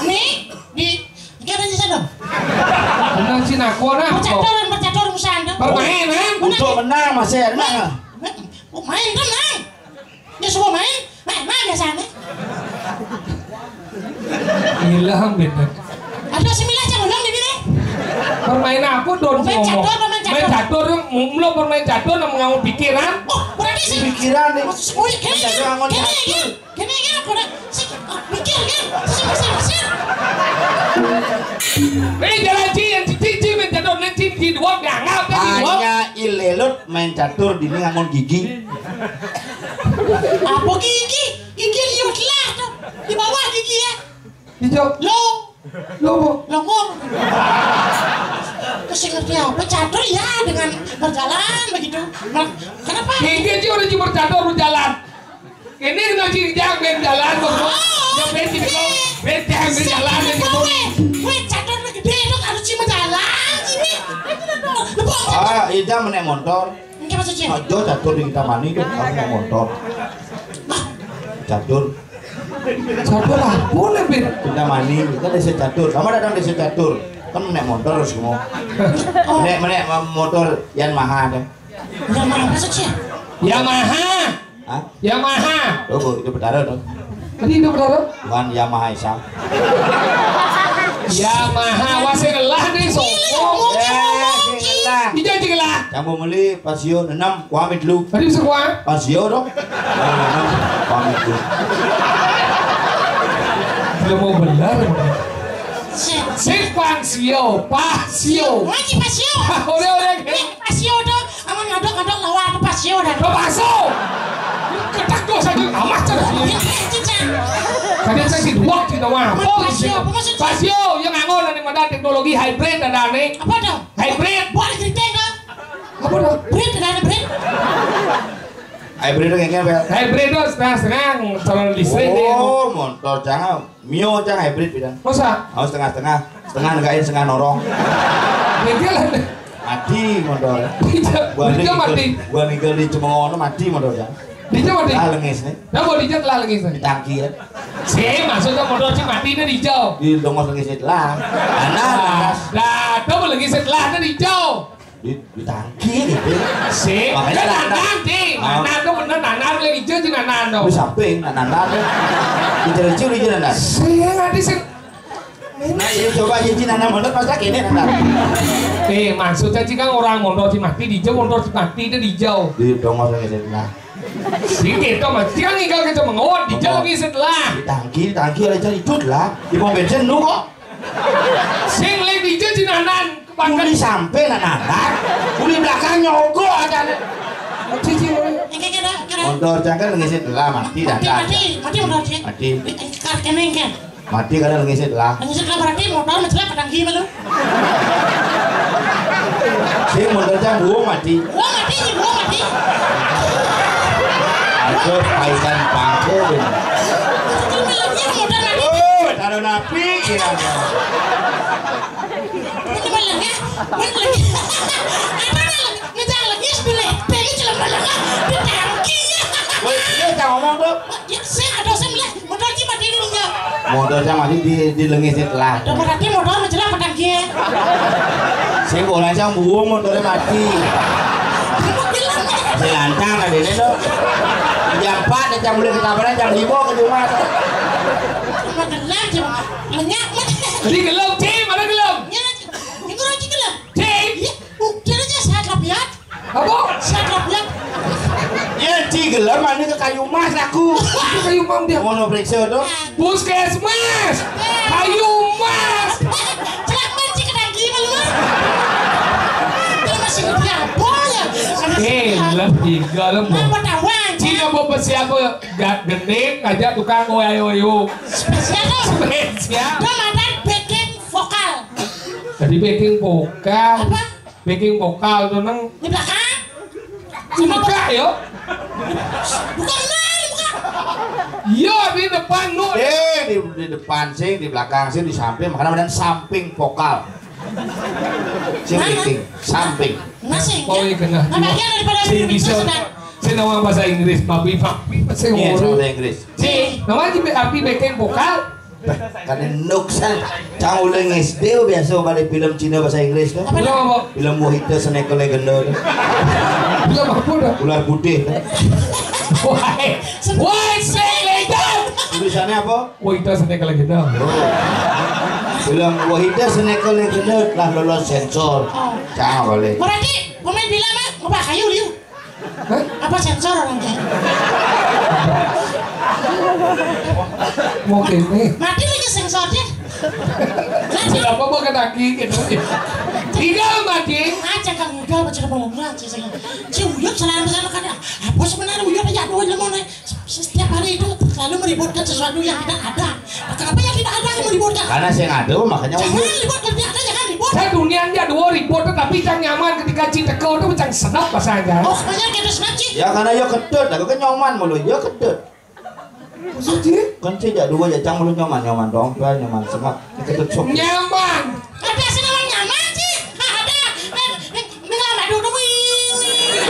nih di, kita aja sana. Benar sih, nah, kok nah, percaturan, percaturan usaha Anda. Permainan. Untuk menang masih ada. Main, main, main, tenang. Ya semua main, main, main biasanya. Hilang bener. Ada sembilan jam ulang di sini. Permainan apa, Don? Main catur, main catur. Main catur, mumlo permain catur, nang nganggo pikiran. Oh, berarti sih. Pikiran nih. Maksud gue, gini, gini, gini, gini, gini, gini, gini. Mikir, mikir. Sing, sing, sing. Eh, jalan ci, yang cici, ci, main catur, nih, ci, ci, dua, nggak, nggak, ci, dua. Hanya ilelut main catur, dini nganggo gigi. Apa gigi? Gigi liwat lah tuh. Di bawah gigi ya. Hijau. Lo. Lo, Bu. Lo ngomong. Terus yang ngerti apa? Catur ya dengan berjalan begitu. Nah, kenapa? Gigi ci udah ci bercatur berjalan. Ini ngaji jangan main jalan, Bang. Oh, ya, main sini, Bang. Main jangan main jalan, main sini. Weh, weh, catur gede itu harus cuma jalan sini. Ah, Ida menek motor. Enggak maksudnya. Aja catur di kita mani itu harus naik motor. Catur. Catur apa nih, Pin? Kita mani, kita desa catur. Sama datang desa catur. Kan menek motor semua. Menek, menek motor Yamaha deh. Yamaha apa sih? Yamaha. Hah? Yamaha. Oh, itu Betara tuh. Tadi itu Betara? Bukan Yamaha Esa. Yamaha, wah, sing ngelah nih, sopo. Eh, sing ngelah. Iya, sing ngelah. Kamu beli Pasio enam, kuami dulu. Tadi bisa kuah? Pasio dong. Kuami dulu. Belum mau benar. Sing Pasio, Pasio. Lagi Pasio. Udah, udah. Pasio dong. Amun ngaduk-ngaduk lawan aku Pasio dah. Lo Paso. Ketak tuh saja amat terus. Ini cicak. Tadi saya si dua kita mah. Amun Pasio, apa maksudnya? Pasio yang nganggo nanti modal teknologi hybrid ada nih. Apa tuh? Hybrid. Buat keriting tuh. Apa tuh? Hybrid ada nih, hybrid. Hybrid itu kayak apa? Hybrid itu setengah-setengah, calon listrik deh. Oh, motor jangan. Mio cang hybrid pidan. Masa? Oh, setengah-setengah. Setengah negain, setengah norong. Bengkel. Mati motor. Dija, Gua Dija nigel, mati. Gua nigel di Cemengono mati motor cang. Dija mati. Lah lengis nih. Nah, mau Dija telah lengis nih. Di tangki ya. Sih, maksudnya motor si mati ini Dija. Di dongos lengis lah. Anak. Nah, nah, tuh lengis setelah ini Dija. Di, di tangki gitu. Sih, makanya kan nanan, Ding. Ah. Nanan tuh bener, nanan lagi Dija sih nanan tuh. Di samping, nanan tuh. Di jalan cium, di jalan. Sih, nanti sih. Nah, ini coba aja, Cina, nama bener, masa gini, nah. Eh, maksudnya sih kan orang motor si mati, Dija motor si mati, itu Dija. Di dongos lagi sih, nah. Sih, gitu, Mas. Dia kan tinggal ke Cemengono, Dija lagi setelah. Di tangki, di tangki, ada cari ikut lah. Di pom bensin, lu kok. Sing le Dija sih nanan. Uli sampe nak nanan, uli belakang nyogok aja nih. Cici. Motor cang kan ngisi telah mati dah. Mati, mati, mati motor cang. Mati. Kar kene kan. Mati kada ngisi telah. Ngisi telah berarti motor mencelak pedang gimana lu? Si motor cang buang mati. Buang mati, buang mati. Aduh, paisan pangko ini. Itu melengnya motor mati. Oh, taruh napi ya. Ini melengnya, melengnya. Apa meleng? Ngejar lagi sebelah, beli celana melengnya. Di tangki. Woi, dia cang ngomong tuh. Ya, saya ada saya melihat motor cang mati ini dia. Motor cang mati di, di lengis setelah. Ada berarti motor mencelak pedang dia. Sing bola cang buang motornya mati. Dia mati lah. Si lantang tadi ini tuh. Jam empat dia cang mulai ketabaran jam lima ke rumah. Cuma gelap, cuma lenyap. Ci gelem, Ci, mana gelem? Iya, Ci. Minggu lagi gelem. Ci. Iya, udah aja sehat lah, Piat. Apa? Sehat lah, Piat. Ya, Ci gelem, mana ke kayu mas aku. Itu kayu mam dia. Mau periksa tuh? Puskesmas. Kayu mas. Celak banci ke daging, lu. Kalau masih ngerti apa ya? Eh, lebih galem. Apa tahuan? Ci nggak mau siapa? Gak gending aja tukang oyo-oyo. Spesial tuh. Spesial. Tuh mantan backing vokal. Jadi backing vokal. Apa? Backing vokal tuh neng. Di belakang. Buka yo. Buka ini, buka. Iya, di depan nu. Eh, di, di depan sih, di belakang sih, di samping, makanya mantan samping vokal. Sing backing, samping. Masih. Oh, iya, kena. Nah, bagian daripada sing bisa. Sing nama bahasa Inggris, papi, papi, masih. Iya, bahasa Inggris. Ci, nama aja be-, api backing vokal. Kan nuksan. Cang udah S D biasa balik film Cina bahasa Inggris tuh. Apa? Film apa? Film Wahita Seneca Legenda tuh. Film apa dah? Ular putih tuh. Why? Why say like that? Tulisannya apa? Wahita Seneca Legenda. Film Wahita Seneca Legenda telah lolos sensor. Oh. Cang balik. Berarti pemain film mah ngubah kayu liu. Hah? Apa sensor orang kayak? Mungkin nih. Mati lagi sensornya. Sudah apa mau ke daging gitu? Tinggal mati. Aja kan udah baca bola mula aja saya. Si Uyut selalu besar kan. Apa sebenarnya Uyut aja dua lemon nih. Setiap hari itu selalu meributkan sesuatu yang tidak ada. Kenapa yang tidak ada yang meributkan? Karena saya ada, makanya. Jangan ribut, kerja aja, jangan ribut. Saya dunia ini ada dua ribut, tapi yang nyaman ketika cinta kau itu macam senap bahasanya. Oh, makanya kita senap, Ci. Ya, karena ya kedut, aku kan nyoman mulu, ya kedut. Maksudnya? Kan sih, jak dua, ya, cang mulu nyoman, nyoman dompet, nyoman senap. Kedut sok. Nyaman. Ada sih namanya nyaman, Ci. Ada. Eh, eh, Ini lama dulu, wih, wih.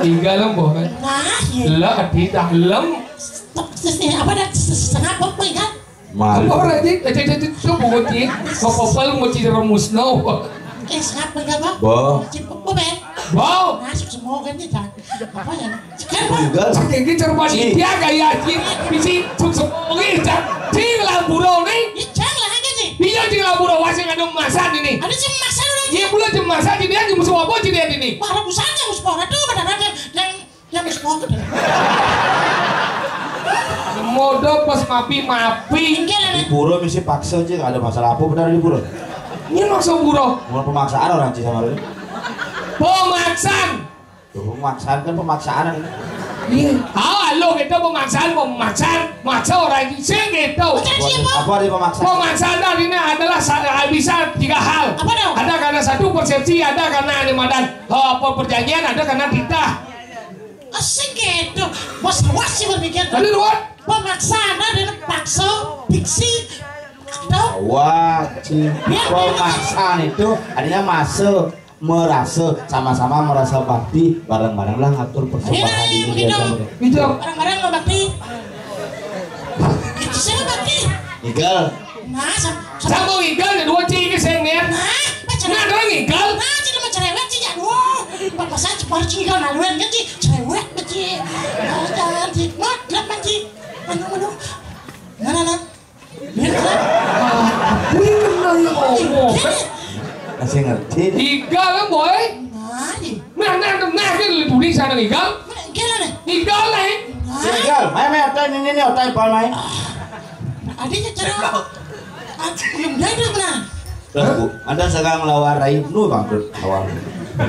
Tiga lem, boh, kan? Nah, iya. Lah, di dalam. Stok, ses-, eh, apa dah? Ses-, setengah pop, kan? Malu. Apa orang, Ci? Eh, Ci, Ci, Ci, coba, Ci. Kau popel mau Ci remus, no. Eh, setengah pop, apa? Boh. Ci, pop, pop, eh. Boh. Masuk semua, kan, Ci, kan? Apa ya? Enggak. Saking cermat dia kayak anjing. Bisi suk semongi, Cak. Cing lah buro nih. Ya, Cang lah aja sih. Iya, cing lah buro, wah, sing ada emasan ini. Ada sih emasan orang. Iya, bulan cing emasan, cing dia, cing musuh apa, cing dia ini? Wah, ada busanya, musuh orang tuh, benar-benar yang, yang, yang musuh orang tuh. Modal pas mapi-mapi. Enggak lah. Di pura mesti paksa, cing, ada masalah apa benar di pura? Ini maksud buro. Mau pemaksaan orang, cing, sama lu. Pemaksaan. Tuh, pemaksaan kan pemaksaan. Iya. Ah, lo kita pemaksaan, pemaksaan, maksa orang sing gitu. Apa, apa di pemaksaan? Pemaksaan tadi ini adalah sa-, bisa tiga hal. Apa dong? Ada karena satu persepsi, ada karena ada madan. Oh, apa perjanjian, ada karena titah. Asik gitu. Bos, awas sih berpikir. Tadi luar. Pemaksaan ada paksa, fiksi. Tuh. Wah, cing. Ya, pemaksaan itu artinya masuk. Merasa, sama-sama merasa bakti, bareng-bareng lah ngatur persembahan ini. Iya, begitu. Gitu. Bareng-bareng lo bakti. Itu sih lo bakti. Igal. Nah, sam-, sam- Sama igal ya dua cing ini saya nih. Nah, pacaran. Nah, ada igal. Nah, cing mau cerewet sih ya. Wah, papasan cepat cing igal maluan kan cing. Cerewet cing. Nah, jangan cing. Mah, gelap cing. Anu, anu. Nah, nah, nah. Wih, kenal ya ngomong. Masih ngerti. Igal kan, boy? Nah, nah, nah, nah, kan tulisan igal. Igal nih. Igal nih. Igal, main, main, otai ini, ini, otai, pal, main. Adanya cara. Yang dia itu mana? Tuh, Bu, ada segang lawan rai, nu bangkrut, lawan. Nah,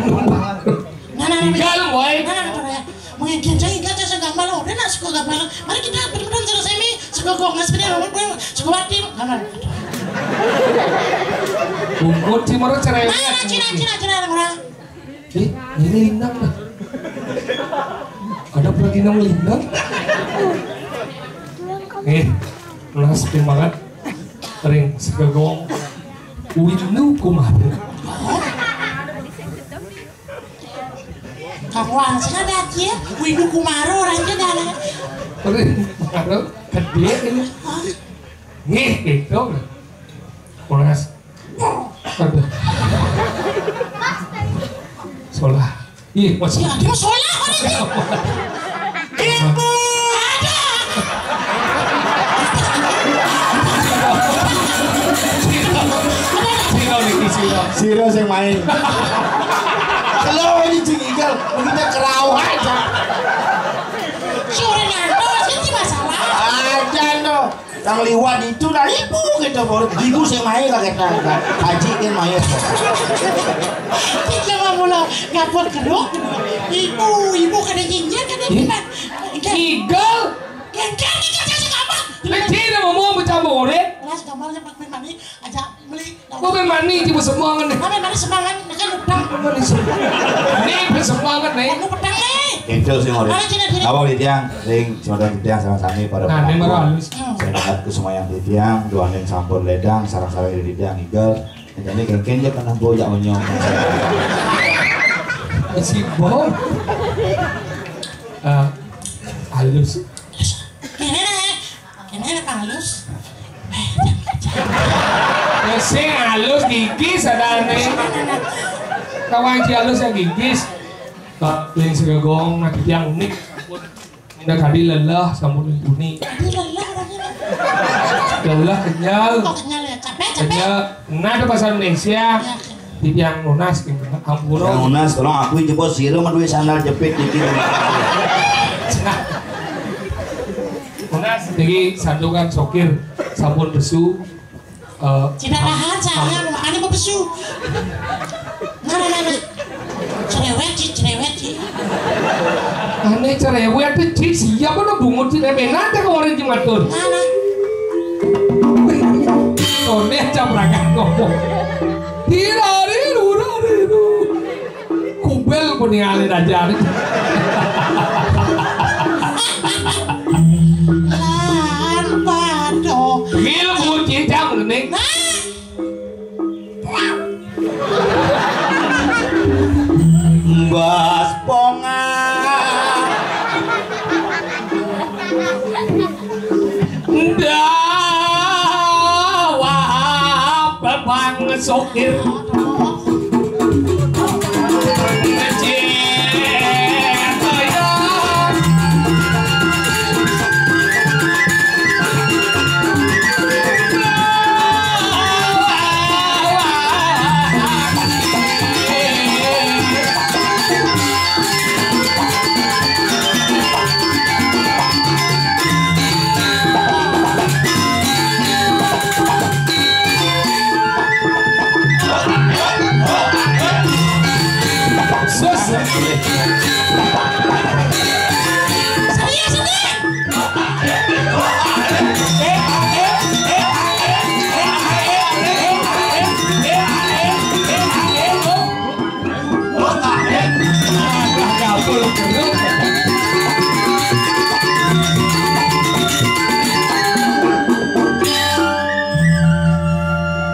nah, nah, tinggal, boy. Nah, nah, nah, nah. Mungkin saya ingat saya suka gampang, udah nak suka gampang. Mari kita betul-betul selesai nih, suka kok nggak sebenarnya, suka mati, gampang. Bungkut sih, menurut cerai. Nah, nah, Cina, Cina, Cina, Cina. Ih, ini lindang dah. Ada pergi nang lindang. Eh, nah, sepi banget. Ring, segegong. Windu kumaha. Kakuan sih ada aja, Windu Kumaro orang aja dah. Tapi baru gede ini. Hah? Nih, gitu. Ulas. Aduh. Solah. Iya, masih. Ya, dia solah orang ini. Ibu. Ada. Sira sing main. Kalau ini Cing Igel, begitu kerauhan. Sore ngantos, ini masalah. Aja no. Yang liwat itu dah ibu kita baru. Ibu sing main lah kita. Haji kan main. Kita mah mula ngapot keruk. Ibu, ibu kada jinjir, kada Ih. Bilang. Igel. Yang kan kita kasih apa? Lek dia mau mau bercampur goreng. Kelas gambarnya Pak Firman ini aja beli. Kok memang ni tiba semangat ni? Apa mana semangat? Nak kan utang. Ni bersemangat ni. Aku petang ni. Itu sih ngorek. Apa kena diri? Awak di tiang, ring, semangat di tiang sama-sama pada Nah, ni pelaku. Marah halus. Hmm. Saya ingat ke semua yang di tiang, dua ning sampun ledang, sarang-sarang di tiang igel. Jadi kengken je kena boyak menyong. Si bau. Ah, halus. Ini nih, ini nih halus. Ya, sing halus gigis ada nih. Kawan si halus yang gigis. Tak, yang segagong, nak yang unik. Ndak kadi lelah, sampun unik. Tadi lelah rasanya. Lelah, kenyal. Kok kenyal ya? Capek, capek. Kenyal. Nah, ada pasar Malaysia. Ya. Di tiang Monas, ampun. Yang Monas, tolong aku jebos sira mah duwe sandal jepit dikit. Monas, jadi santungan sokir, sampun besu. Eh, Tidak tahan saya, makanya mau besu. Mana, mana? Cerewet sih, cerewet sih. Ane cerewet tuh, Ci, siapa lo bungut sih? Tapi nanti kemarin Ci matur. Mana? Tone aja berangkat ngomong. Tirariru, rariru. Kubel pun yang alih aja. Lan padha. Gil bungut Ci, jam ning. Nah. Mbas pongan. Dawa bebang sokir.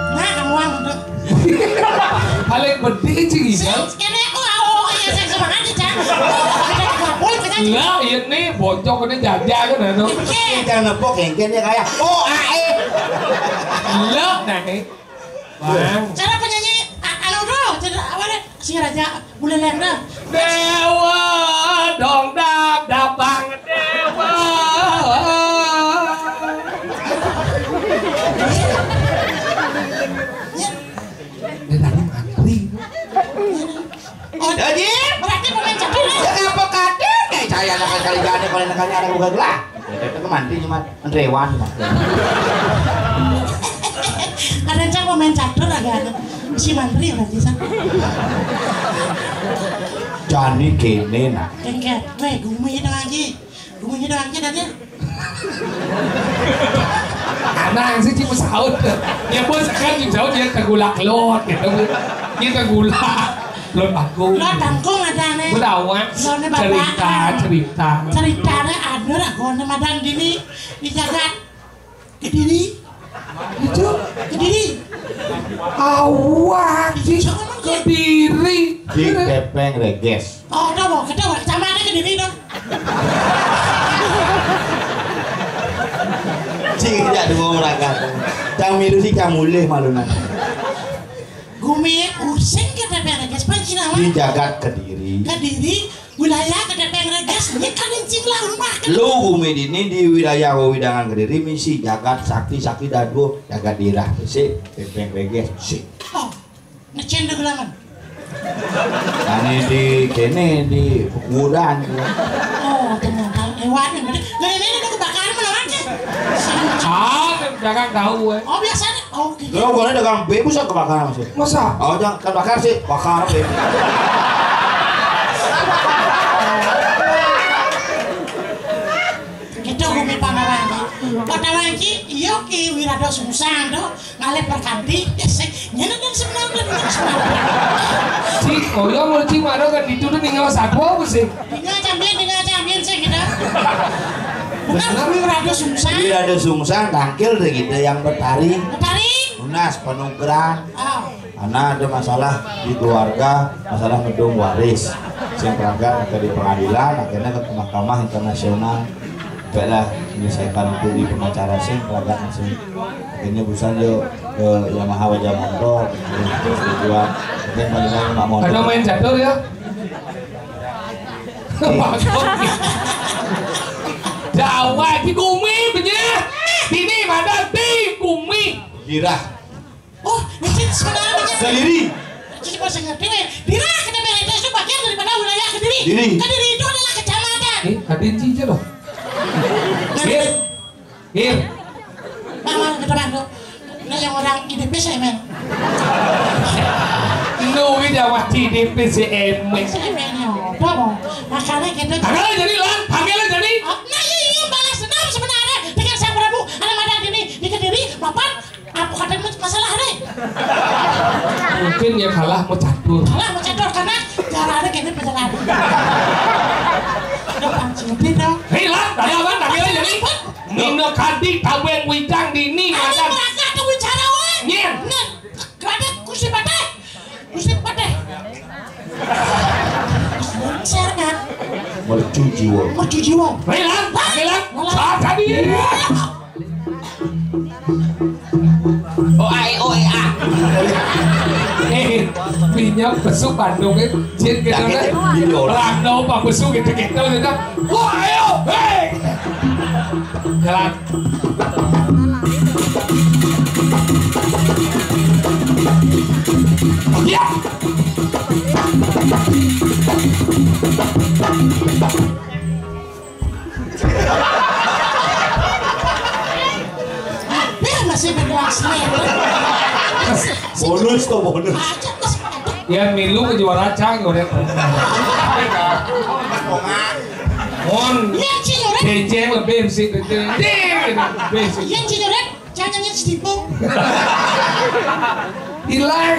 Nah, kamu ang-, Paling penting sih, Ijal. Kene aku, oh, oh, iya, saya semangat, Ijal. Ada kabul, kita Lah, ini bocok ini jajan kan, anu. Oke. Jangan nepuk, kengken ya, kayak, "Oh, ae." Lah, nah, nih. Bang. Cara penyanyi, a-, anu tuh, cara apa deh? Si Raja Buleleng dah. Dewa, dong, dap, dapang, Dewa. Dia tadi mantri. Oh, jadi? Berarti pemain catur, ya? Ya, ngapa kadang? Kayak saya anak kali gak ada, kalau anak kali ada, bukan gelah. Itu mantri cuma antrewan, Mas. Ada cak pemain catur, ada, ada. Si mantri berarti, San. Jani kene, nak. Kengket. Weh, gumi itu lagi. Gumi itu lagi, tadi. Anak sih cuma saut. Ya, bos, kan cuma saut, dia tergulak lot, gitu. Dia tergulak. Lot bangkung. Lot bangkung ada, nih. Bedawat. Lotnya bapak. Cerita, cerita. Ceritanya ada lah, gua sama Madang gini. Di jagat. Kediri. Itu? Kediri. Awak, di Kediri. Di Tepeng Reges. Oh, udah mau, kita mau sama ada Kediri dong. Cing, tidak dua orang kan. Cang milu sih, cang mulih malu nanti. Gumi using ke Tepeng Reges, pan sih nama? Di jagat Kediri. Kediri. Wilayah Kedepeng Reges, ini kan encing lah rumah kan. Lu gumi dini di wilayah wewidangan Kediri misi jagat sakti, sakti dadu, jagat dirah, si Tepeng Reges, si. Oh. Ngecen deh gelangan. Ane di kene di Pegudan. Oh, teman. Lewat nih. Ngene ini udah kebakaran mana aja. Ah, dagang tahu, eh. Oh, biasanya. Oh, gitu. Lo boleh dagang bebus yang kebakaran, maksud. Masa? Oh, jangan kan bakar sih, bakar bebus. Gitu, Gumi Pangarang. Kota Wangki, iya ki Wirado Sungsang tuh. Ngalih perkanti, ya sing ngene kan sebenarnya, ngene sebenarnya. Si, oh iya, menurut si Maro kan dituduh tinggal satu apa sih? Tinggal jambin, tinggal jambin sih kita. Bukan Wirado Sungsang. Wirado Sungsang tangkil deh gitu yang betari. Betari. Tunas penugeran. Oh. Karena ada masalah di keluarga, masalah ngedung waris. Sing pragat ke di pengadilan, akhirnya ke mahkamah internasional. Baiklah, menyelesaikan itu di pengacara sing pragat sing. Akhirnya busan yo ke Yamaha Wajah Motor, terus tujuan. Akhirnya paling lain mak motor. Ada main catur ya? Jawa di Gumi, benyah. Dini mana di Gumi? Girah. Oh, ini sebenarnya. Kediri. Jadi pas ngerti, weh. Dira, kita beres itu bagian daripada wilayah Kediri. Diri. Kediri itu adalah kecamatan. Eh, hadir cincin loh. Gir. Gir. Mama, kita bantu. Nah, yang orang I D P saya, men. Nu, ini Jawa I D P si Emen. Si Emen, ya, udah, mau. Makanya kita. Tanggal jadi, Lan. Tanggal jadi. Oh, nah, iya, iya, balas dendam sebenarnya. Dengan Sang Prabu, ada madan ini. Di Kediri, Bapak, apa kata mas-, masalah ni? Mungkin yang kalah mau catur. Kalah mau catur karena cara ada kena perjalanan. Depan sini dong. Hei, Lan, tanya apa? Tanya apa jadi? Nino kadi tabeng widang dini, ada madan. Mereka tu bicara, weh. Nyen. Nyen, kerana kursi patah. Kursi patah. Serna. Mercu jiwa. Mercu jiwa. Hei, Lan, hei, Lan. Saat tadi. Oh, ai, oh, ai, ah. Eh, minyak besuk Bandung, eh. Jin gitu, kan? Rano, Pak Besuk gitu, gitu, gitu. Oh, ayo, hei. Jalan. Ya. Biar masih berkelas nih. Bonus tuh, bonus. Aja, Mas. Ya, milu ke juara cang, udah. Mon. Iya, Cing, udah. Beceng lebih sih, beceng. Lebih sih. Iya, Cing, udah. Jangan nyanyi setipu. Hilang.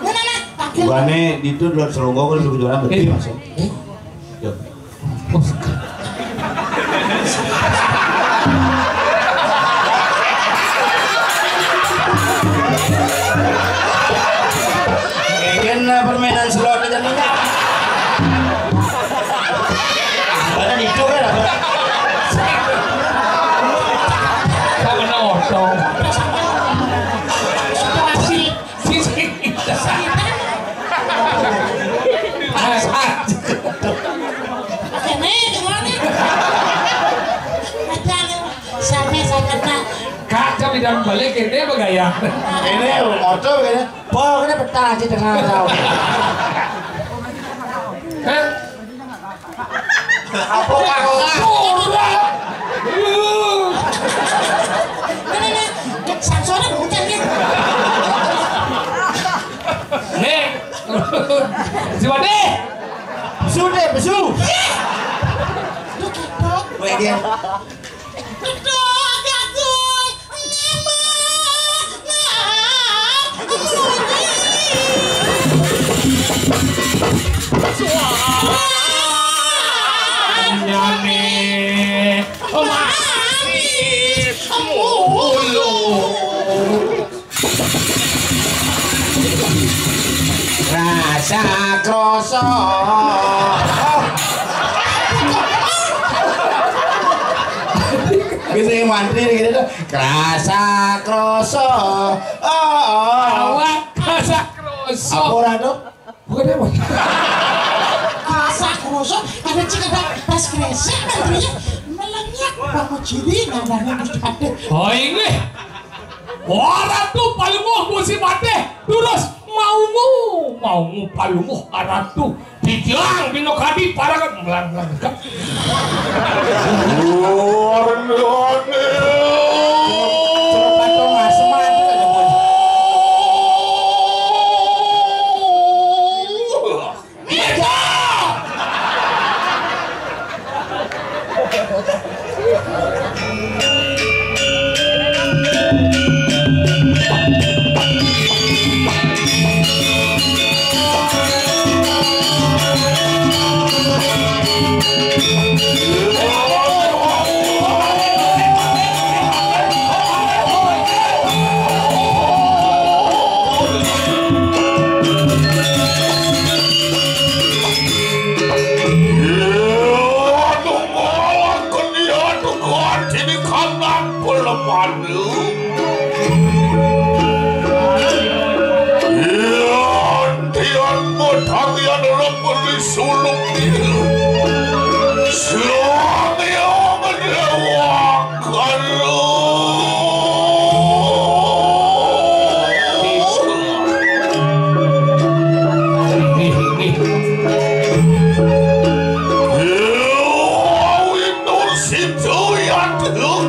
Mana, nak? Bukannya di itu dulu seronggo kan lebih juara betul, Mas. Eh? Yo. Ini permainan slot aja nih. Ada di itu kan apa? Sama nonton. Situasi. Sisi. Ini gimana? Ada sampai saya kena. Kak, jam di dalam balik ini bergaya. Ini motor ini. Pokoknya petang aja dengan tahu. Hah? Apa kau? Ora. Ini, ini, Samsonnya bukan nih. Nih. Si Wade. Besu deh, besu. Lu ketok. Weh, dia. Ketok, ketok. Rasa kroso. Bisa yang mantri gitu tuh. Kerasa kroso. Oh, oh. Awak kerasa kroso. Apa ora tuh? Bukan apa? Kerasa kroso, ada cik ada tas kresek, mantrinya melenyap, bangun ciri, nadanya mesti pade. Oh, ini. Ora tuh, paling mau musim pade. Terus mau Mau ngupalunguh aratu. Dijang dina kadi paragat melangkah. Iya, nunggu awak kenia, nunggu hati di kandang pelemadu. Iya, tian botangian lembur di suluk dia. Suang yang dewa kalu. Nih, nih. Iya, windu situ ya tuh.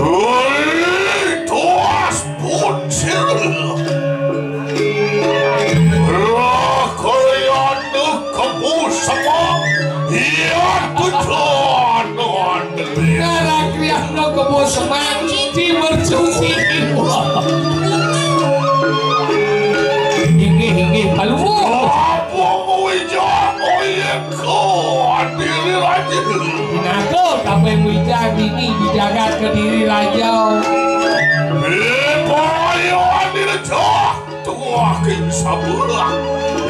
Wih, tuas pucil. Lah, kalian tuh kebus sama. Iya, tuh, tuh, aduh, aduh. Ngarang kriakno kebo semangki mercuti. Inggih, inggih, Palungguh. Apa ngwijang, oh iya, kau adili raja. Pinaka, apa yang ngwijang dini di jagat Kediri Raja? Eh, boyo adili cah. Tuah king sabelah.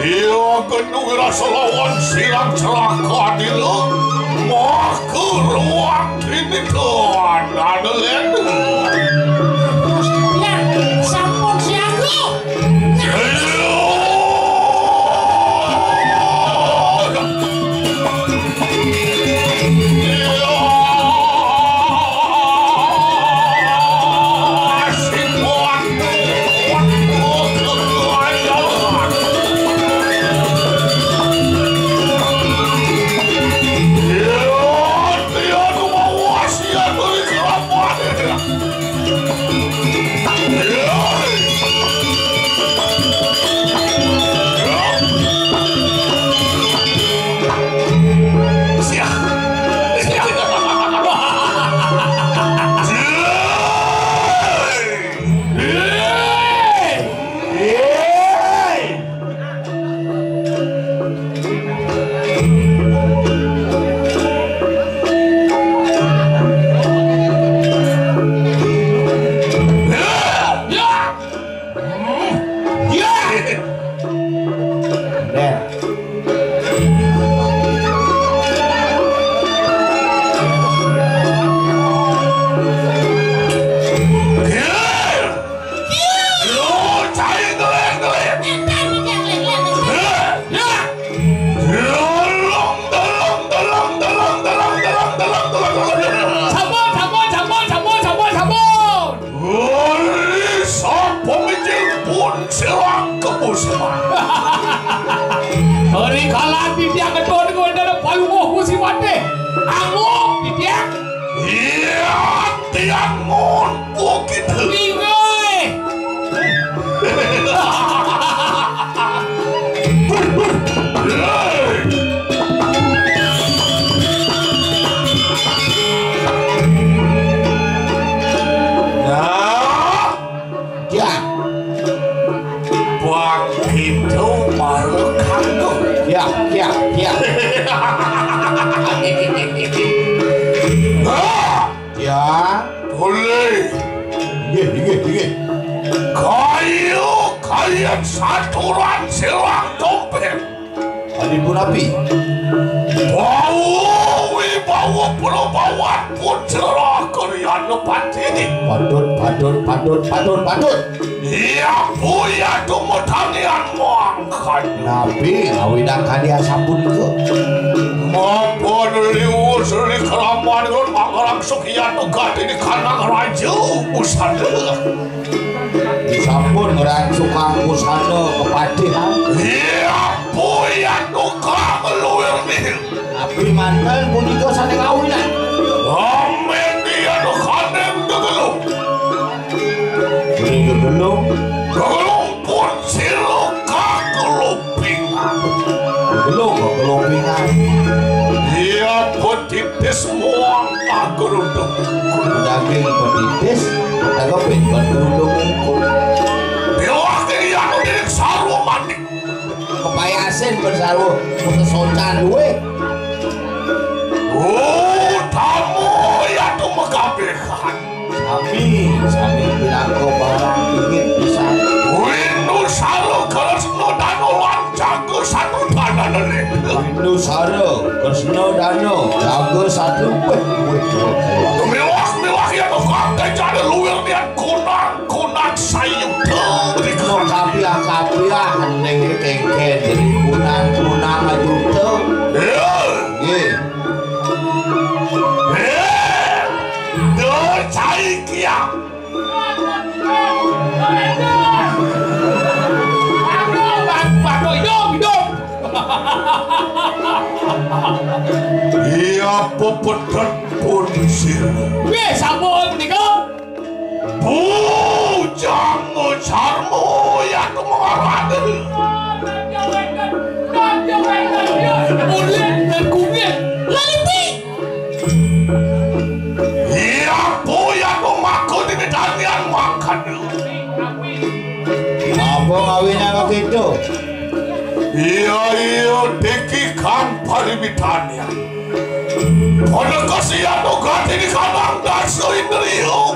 Iya genu wirasa lawan sirang celaka dila. Maka ruang kini tuan ada lendu. Ya, sampun siaga. Iya. Sampun, sampun, sampun, sampun, sampun, sampun. Ori sapa mijil pun silang kebusma. Ori kalan titiang ketun kuwi dana Palungguh Gusti Patih. Angup titiang. Iya, tiang ngun bukit. Inggih. Nah, ya. Bang itu malu kanggo. Ya, ya, ya. Nah. Ya. Boleh. Nggih, nggih, nggih. Kayu kalian saturan silang dompet. Adipun api. Bau wibawa perubawan putra kalian lepat ini. Patut, patut, patut, patut, patut. Iya, buya tumetangian mangkanya. Napi ngawinang kadi asapunika? Mampun liwus ri kelaman ngon mangarang sukian tugat ini kanang raja busana. Sampun ngrangsukang pusana kepadih. Iya, puyan tukang luwir nihil. Abdi manten punika sané kawinan. Amin, iya, tukang gegelu. Gegelu. Gegelu pun sira kakelupingan. Gegelu, kekelupingan. Iya, petitis muang pageruduk. Daging petitis, tegepin pageruduk mungkul. Dewa kiri anu diri sarwa manik. Kepayasin ben sarwa, putus socan duwe. Oh, tamu ya tu mekabehan. Sami, sami pinaka barang pingit pisan. Windu sara kresna dana lan jaga satru dana lele. Windu sara kresna dana jaga satru. Wih, wih, wih, wih. Tumiwas, miwas ya tukang kejane luwir niat kunang, kunang sayuda. Kapiah, kapiah, ning kengken jadi kunang, kunang ajuta. Iya. Nggih. Eh, Dur Caikia. Iya, pepetet pun sira. Nggih, sampun menika. Bujang Jarmo ya tumengarane. Ulit dan kunyit. Laliti. Iya, puya memaku di medanian makan. Apa ngawinang begitu? Iya, iya, deki kang parimitanya. Pada kasihan ogati di kanang dasa indriyo.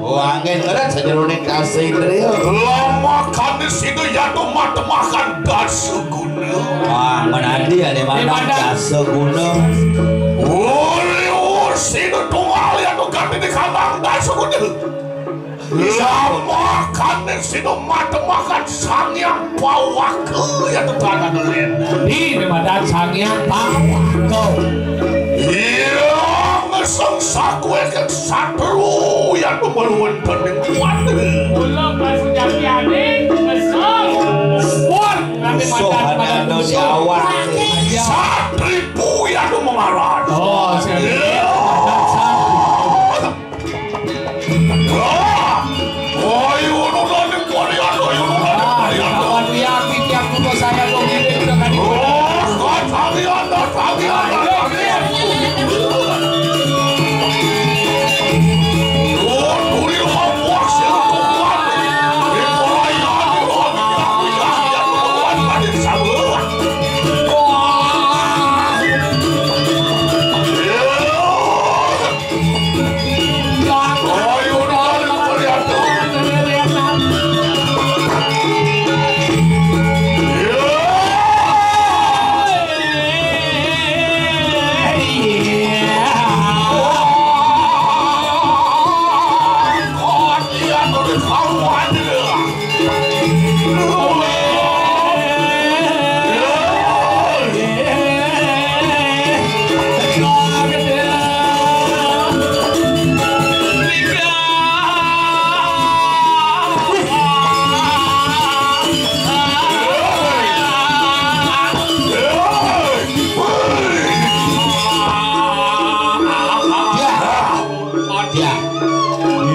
Oh, angin ngeret sajeroning dasa indriyo. Lamakan di sini ya tumat-temakan dasa guna. Wah, menadi ya, di mana dasa guna. Uli sini tunggal ya ogati di kanang dasa guna. Lamakan sinu matemakan Sang Hyang Pawaka ya tetananan. Di matan Sang Hyang Pawaka. Iya, ngeseng sakuekan satru ya tumeluan dening kuat. Kula pas ucapiane ngeseng. Pun nanti musuh matan pada musuh. Satri puya tumengaran. Oh, siap. Iya. Wah! Woi, urunan yang kalian, woi, urunan yang kalian. Lawan Wiyah, titiang kuda saya dong ini udah kan. Oh, kau kalian, kau kalian, kau kalian. Oh, kurir mampuas yang kuat. Di pelayan, di luar, di luar, di luar, di luar, di luar. Wah!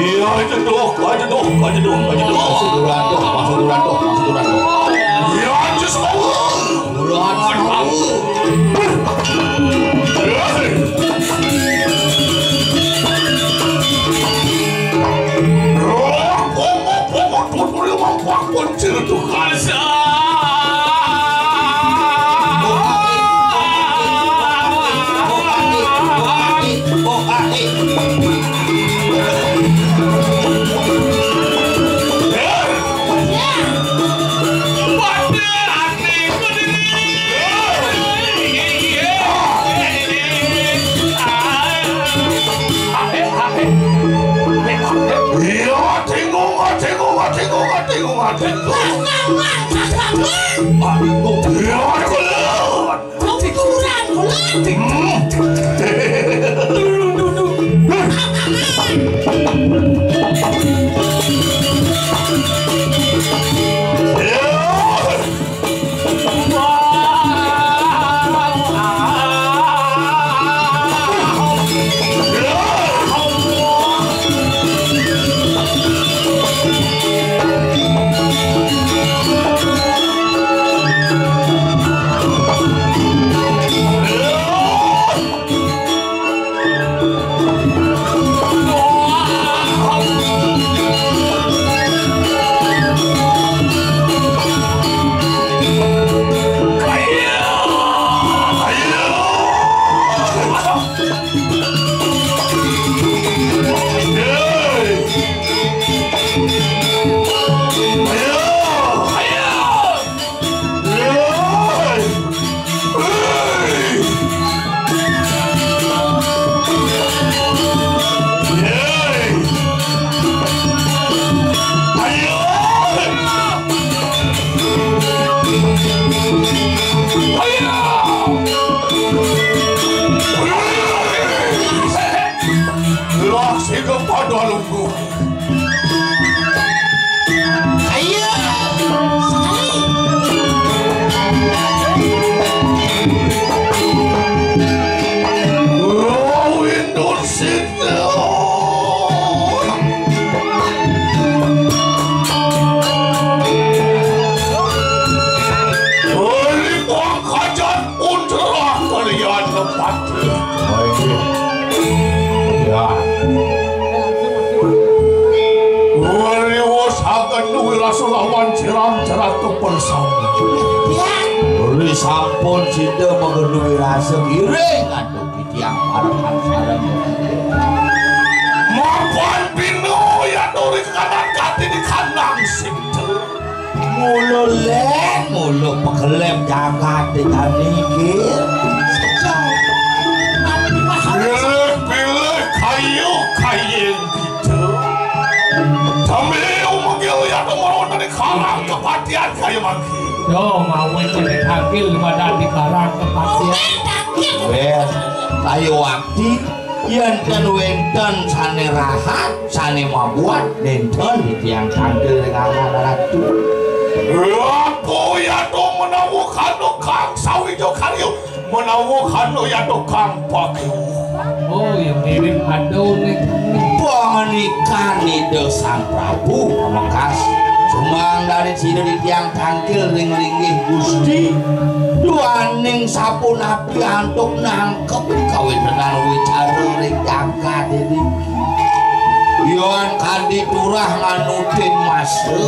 Iya, aja doh, aja doh, aja doh, aja doh. Masuk duluan doh, masuk duluan doh, masuk duluan doh. Iya, aja semua. Duluan semua. Roh, bongo, bongo, tuturi, mampak, kuncir, tukar, sa. Sing pada lungguh. Ayo, sekali. Rawindur Sinta. Beri kuang kajan uncerah kalian tempat. Ya. Wariwo sagan duwi rasa lawan cirang ceratu persami. Uli sampun sida magenduwi rasa giring antuk titiang parekan sareng. Mapan pino ya turi kanan kati di kandang sing Mula lén, mula pekelem jagat di tani iki. Pilih-pilih kayu, kayu yang gitu. Sambil umugil ya temurun dari karang kepatian kayu mangki. Yo, mau jadi tangkil pada di karang kepatian. Wes, kayu wakti. Yén ten wénten sané rahat, sané mabuat, nénten titiang tangkil ring angan ratu. Apa yata menawa kana kang sawija karya, menawa kana yata kang pakiwuh. Oh, ya mirip ado nih. Panganikan Ida Sang Prabu Pamekas. Sumang dari sida titiang tangkil ring linggih Gusti. Duaning sapunapi antuk nang Kepit kawinan wicara ring jagat ini. Yan kadi turah nganutin masa,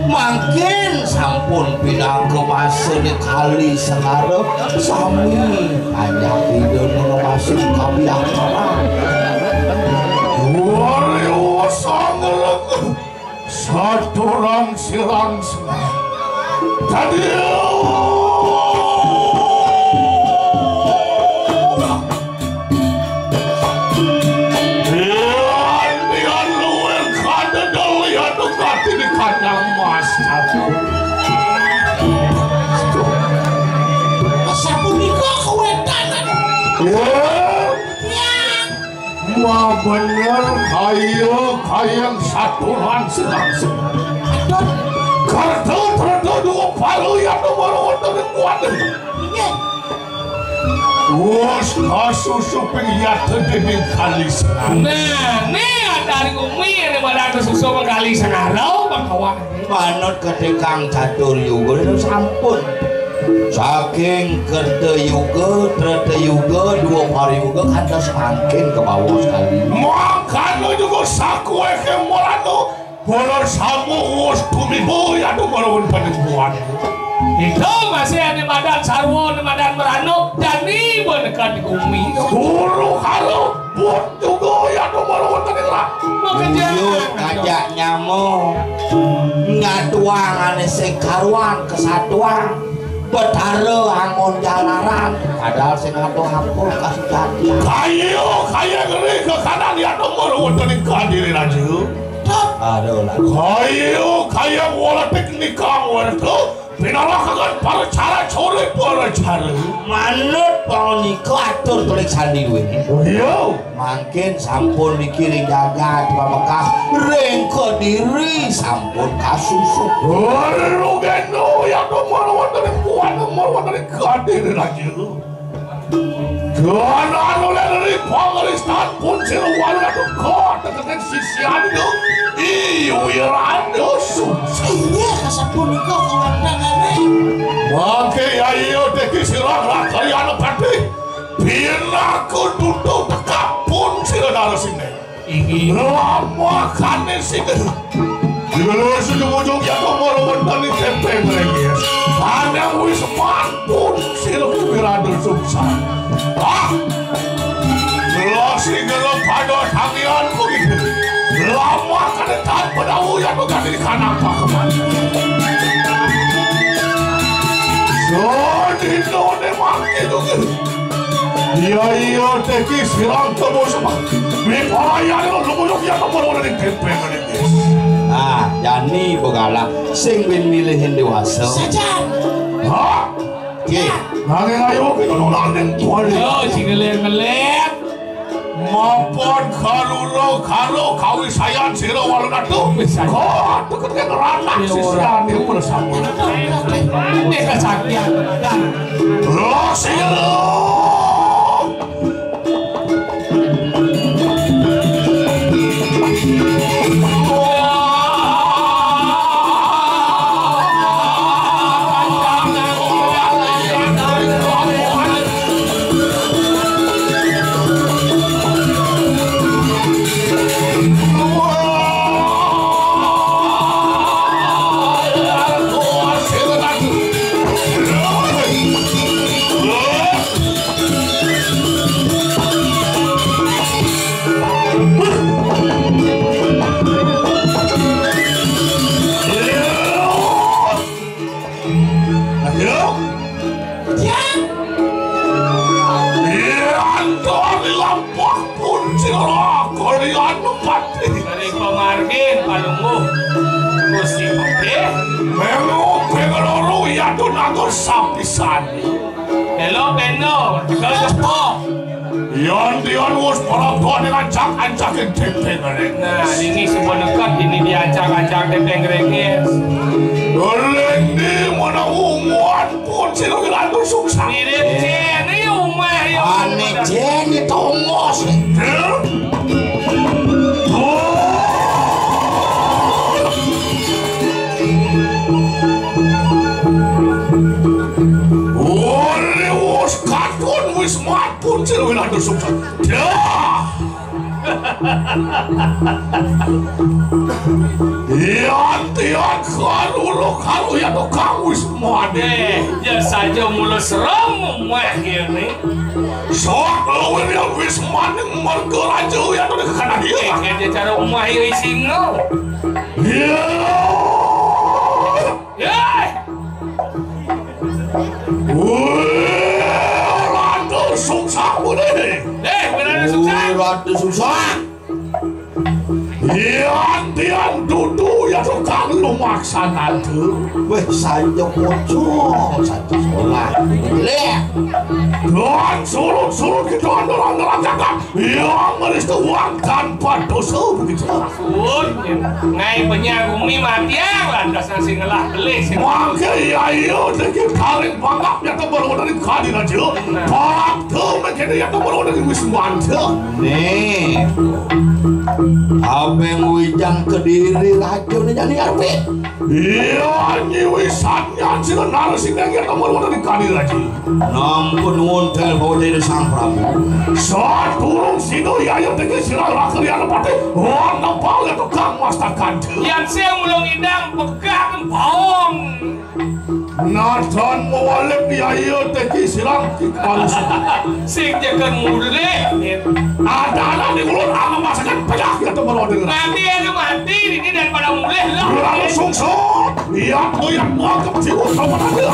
mangkin sampun pinaka masa di kali Sengara sami hanya Ida ning masih kabiaksanan. Wariwa sangreng. Saturang sirang semai. Tadi. Yan, yan luwih kadedel ya tukati di kandang mas. Sapunika kawetan. Ya. Wah, bener kaya, kaya saturan sedang sedang. Kerta, kerta dua palu ya nomor wonten ing kuat. Inggih. Wes kasusuping yata dening kali Sengara. Nah, nih ada hari umi yang mana ada susu kali Sengara, bang kawan. Manut ketikang catur yuga itu sampun. Saking kerta yuga, treta yuga, dua para yuga kantos mangkin ke bawah sekali. Mangkana juga sakuweh kemolano, para samu wus tumiba yadu marawan panengguan. Itu masih ada madan sarwa, ada madan merano, dan ibu dekat di bumi. Guru karo pun juga yadu marawan panengguan. Makanya kajak nyamo ngatuang ane sing karuan kesatuan. Betara angon jalaran, padahal sing ngatur ampun kasujati. Kayu, kayu ngeri ke kanan ya nomor wonten ing kadiri raja. Aduh lah. Kayu, kayu wala teknikang werta, pinalakakan para cara core para cara. Manut pangonika atur tulik sandi duwe. Iya. Mangkin sampun niki ring jagat pamekas ring kediri sampun kasusup. Waru gendo ya nomor wonten ing kuat nomor wonten ing kadiri raja. Tuan anu leri pangristan pun siluan adu kota keten sisian itu. Iyo irando sumsa. Iya kasapunika kawandanane. Mangke ayo teki sirah rakayana patih. Pinaka dudu tekapun sira narasine. Inggih. Lamakane sine. Dibelus ujung-ujung ya nomor wonten ing tempe mrengis. Panang wis manpun sira wiradul suksan. Ah! Gelas ing gelem pada tangian begitu. Lamakane tanpa dawu ya tuh ganti kanang pakeman. Sodino ne mangke tuh. Iya, iya, teki sirang temu semah. Mipayane lho, lho, ya, temu lho, ning kempeng ning. Ah, jani begalah sing bin milihin dewasa. Sajan. Ha? Nggih. Nanging ayo kita nulangin tuan. Yo, sing ngelir-ngelir. Mapan kalula karo kawisayan sira walunatu. Wisayan. Kok deket-deket ngeranak. Iya, ora. Sisiane pun sama. Ini kesaktian. Lo sira. Ayo. Yan. Yan, dari lampah pun sira kalian pati. Dari pamargin palungguh Gusti Patih. Melu pengeloro yadun atur sapisan. Hello, Bendo. Tegal Jepok. Yan tian wis parabot ning ancak-ancaking dendeng, Rek. Nah, ini sebuah dekat ini diancak-ancak dendeng, Rek. Dendeng mana umuan pun sira ratu sukses. Mirip Jen, ini umah ya. Ane Jen itu ngos. Ore wis katon wis mat. Kucil Winandu Suksa. Dah. Yan tian karulo karu ya to kang wis mati. Eh, ya saja mula serem meh kene. Sok luwih ya wis mati mergo raja ya to kekana dia. Eh, dia cara umah ya isingo. Iya. Yai! Wih, Ratu Sungsang muni. Eh, bener Sungsang. Wih, Ratu Sungsang. Yan tian dudu ya tukang lumaksanatu. Wih, saya pocong, saya sholat. Leh. Dan surut-surut kita andalan-andalan cakap. Iya, manis tuang tanpa dosa begitu. Pun, ngai penyak umi matiang lantas nasi ngelah beli sih. Mangke iya iya dikit tarik bangap ya tempat dari kadi raja. Nah. Parak tuh mungkin ya tempat dari wismanta. Nih. Abeng wijang kediri raja nih jadi arpi. Iya, nyiwisan nyan sira narasi nengge nomor wonten ing kadi raji. Nampun wonten bawajane Sang Prabu. Sadurung sida yayo teke sira lakir anepati. Wonten pale tukang mastakan. Yan sing ulung idang pegang bawong. Nadan mewalik yayo teke sira. Sing jaga mulih. Adalah di mulut ama masakan payah ya teman wadah. Mati ya mati ini daripada mulih lah. Langsung sok. Iya, aku yang mau ke jiwa sama aja.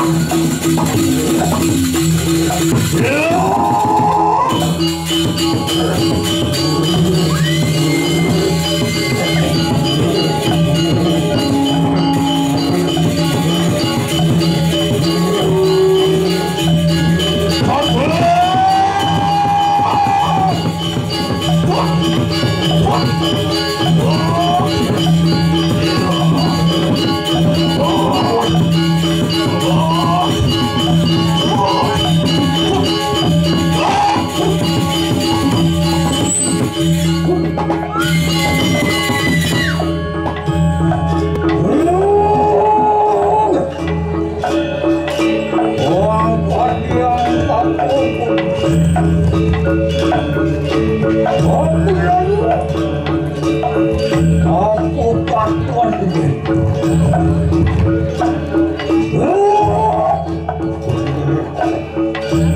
Aku patuan ini.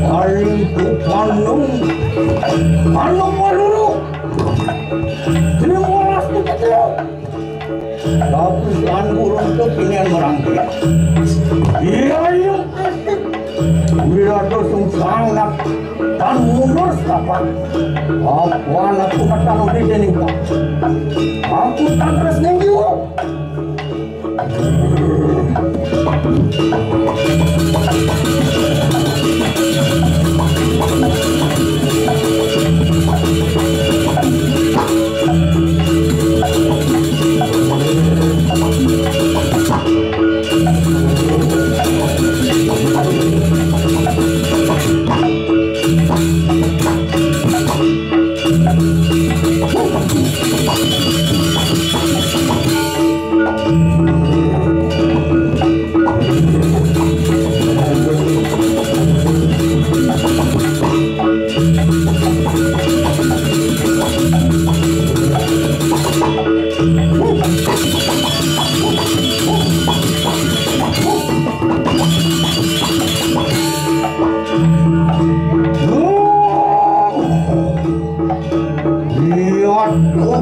Paling ku panung, panung maluru. Terima kasih kecil. Tapi kan burung tu pilihan orang dia. Iya, iya. Wira tu sungsang nak tan mundur sapa. Apa nak tu kata roti jening kau. Aku tak terus nenggiwa.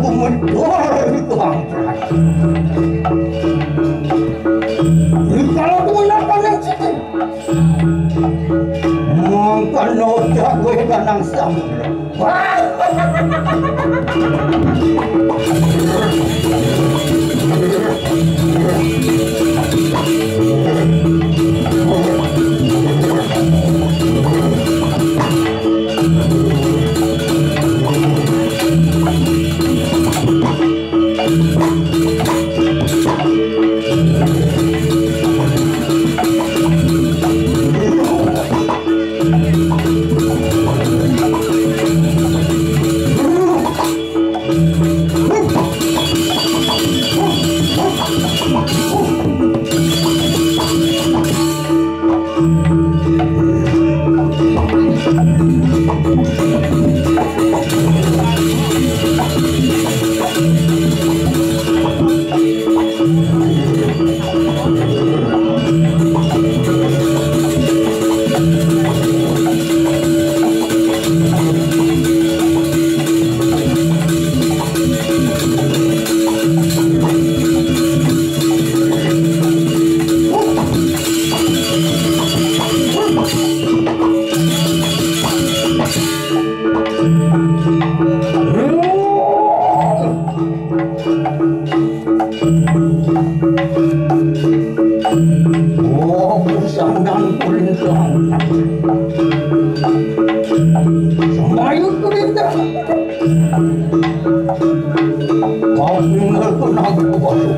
Medul ku amplas. Kalau ku menakan yang sini, mangkana otak gue kanang samudra. Oh, sandang kulintang. Sambayut kulintang. Kau tinggal ku nagkubaso.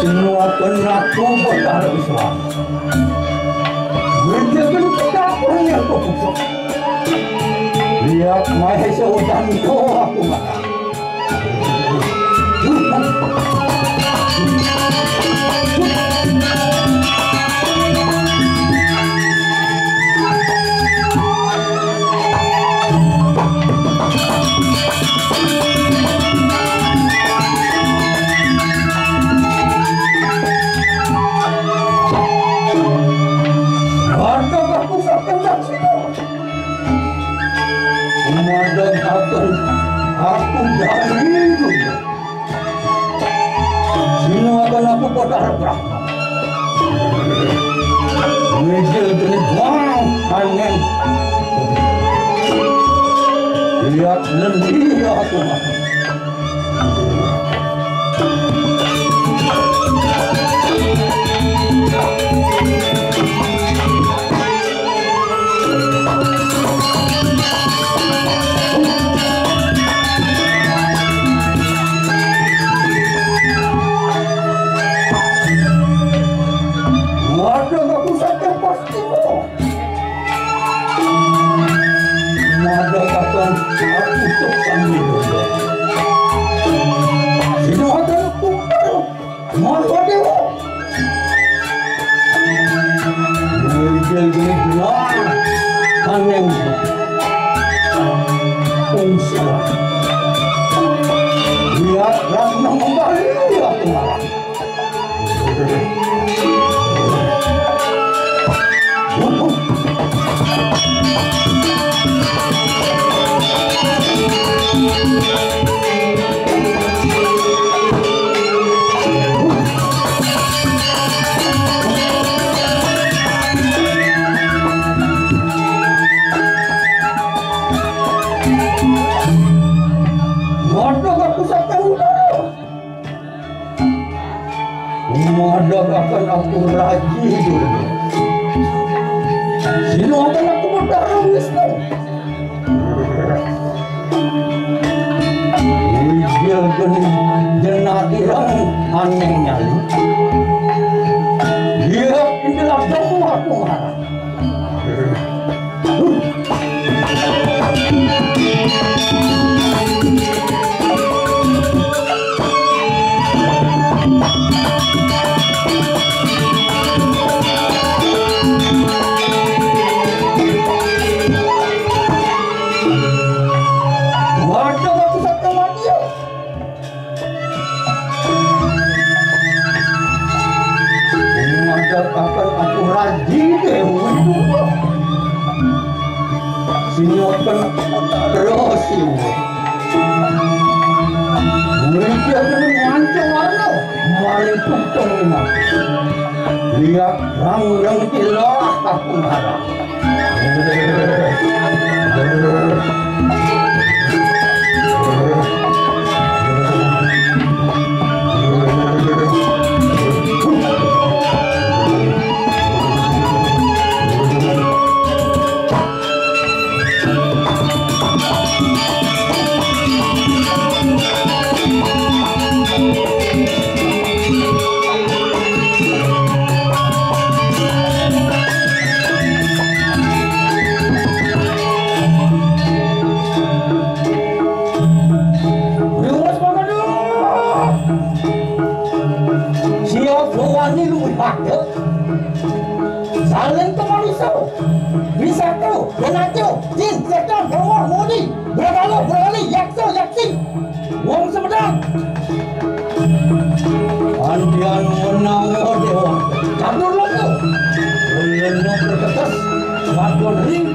Sinuwatan aku Batara Wisnu. Menjadi kita punya keputusan. Lihat Mahesa udan ko aku makan. Warga baku sakan saksi. Umadan akan aku dari dunia. Sino akan aku pada harap. Ngejel geni buang aneh. Lihat lendih aku. Waduh, aku sakit pasti. Waduh, aku sakit pasti. Sino akan aku? Masa dewa. Gel-gel benar. Kaneng. Unsur. Lihat Ratna kembali, ya, kemarin. Waduh, aku sakit. Umadan akan aku raji dulu. Sino akan aku bertarung, Wisnu? Wijil geni jenak ireng aneh nyali. Dia inilah dong aku marah. Waduh, aku sakit mati ya. Mengatakan aku raji dewa. Sinyoten terus ibu. Mereka kena manca warna. Mari putong lima. Lihat rang-rang tilah aku marah. Ini luwih pada. Saling kemanusia. Wisata, Benaco, Jin, Setan, Roh, Mudi, Bergala, Bergali, Yaksa, Yaksi. Wong Sumedang. Antian menawa dewa. Catur loka. Ulun berketes. Waktu ring.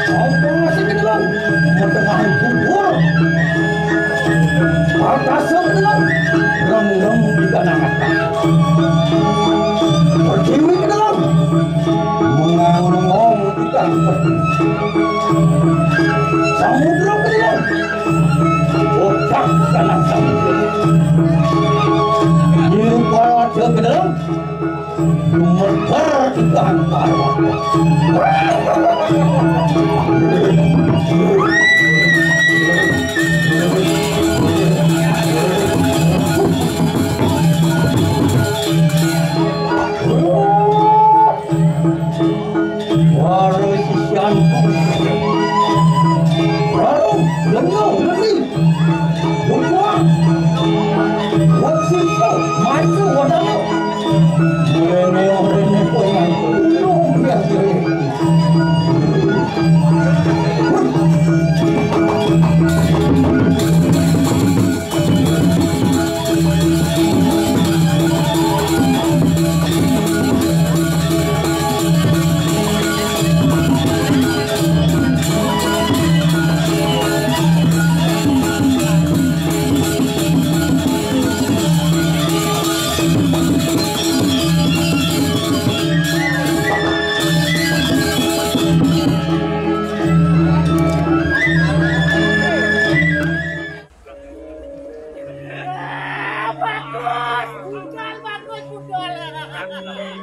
Apa masih kedelan? Mendengar bubur. Atas kedelan. Rem-rem di tanah. Pertiwi kedelan. Mengaung-ngaung ikan peti. Samudra kedelan. Otak tanah samudra. Di kepala kedelan. Lumebar ikan parwata. Waro sisian. Waro, lenyo, leni. Bukuan. Waksiko, maju, wadana. Rene, rene, koyan. Luar biasa. Bagus, budal, bagus, budal.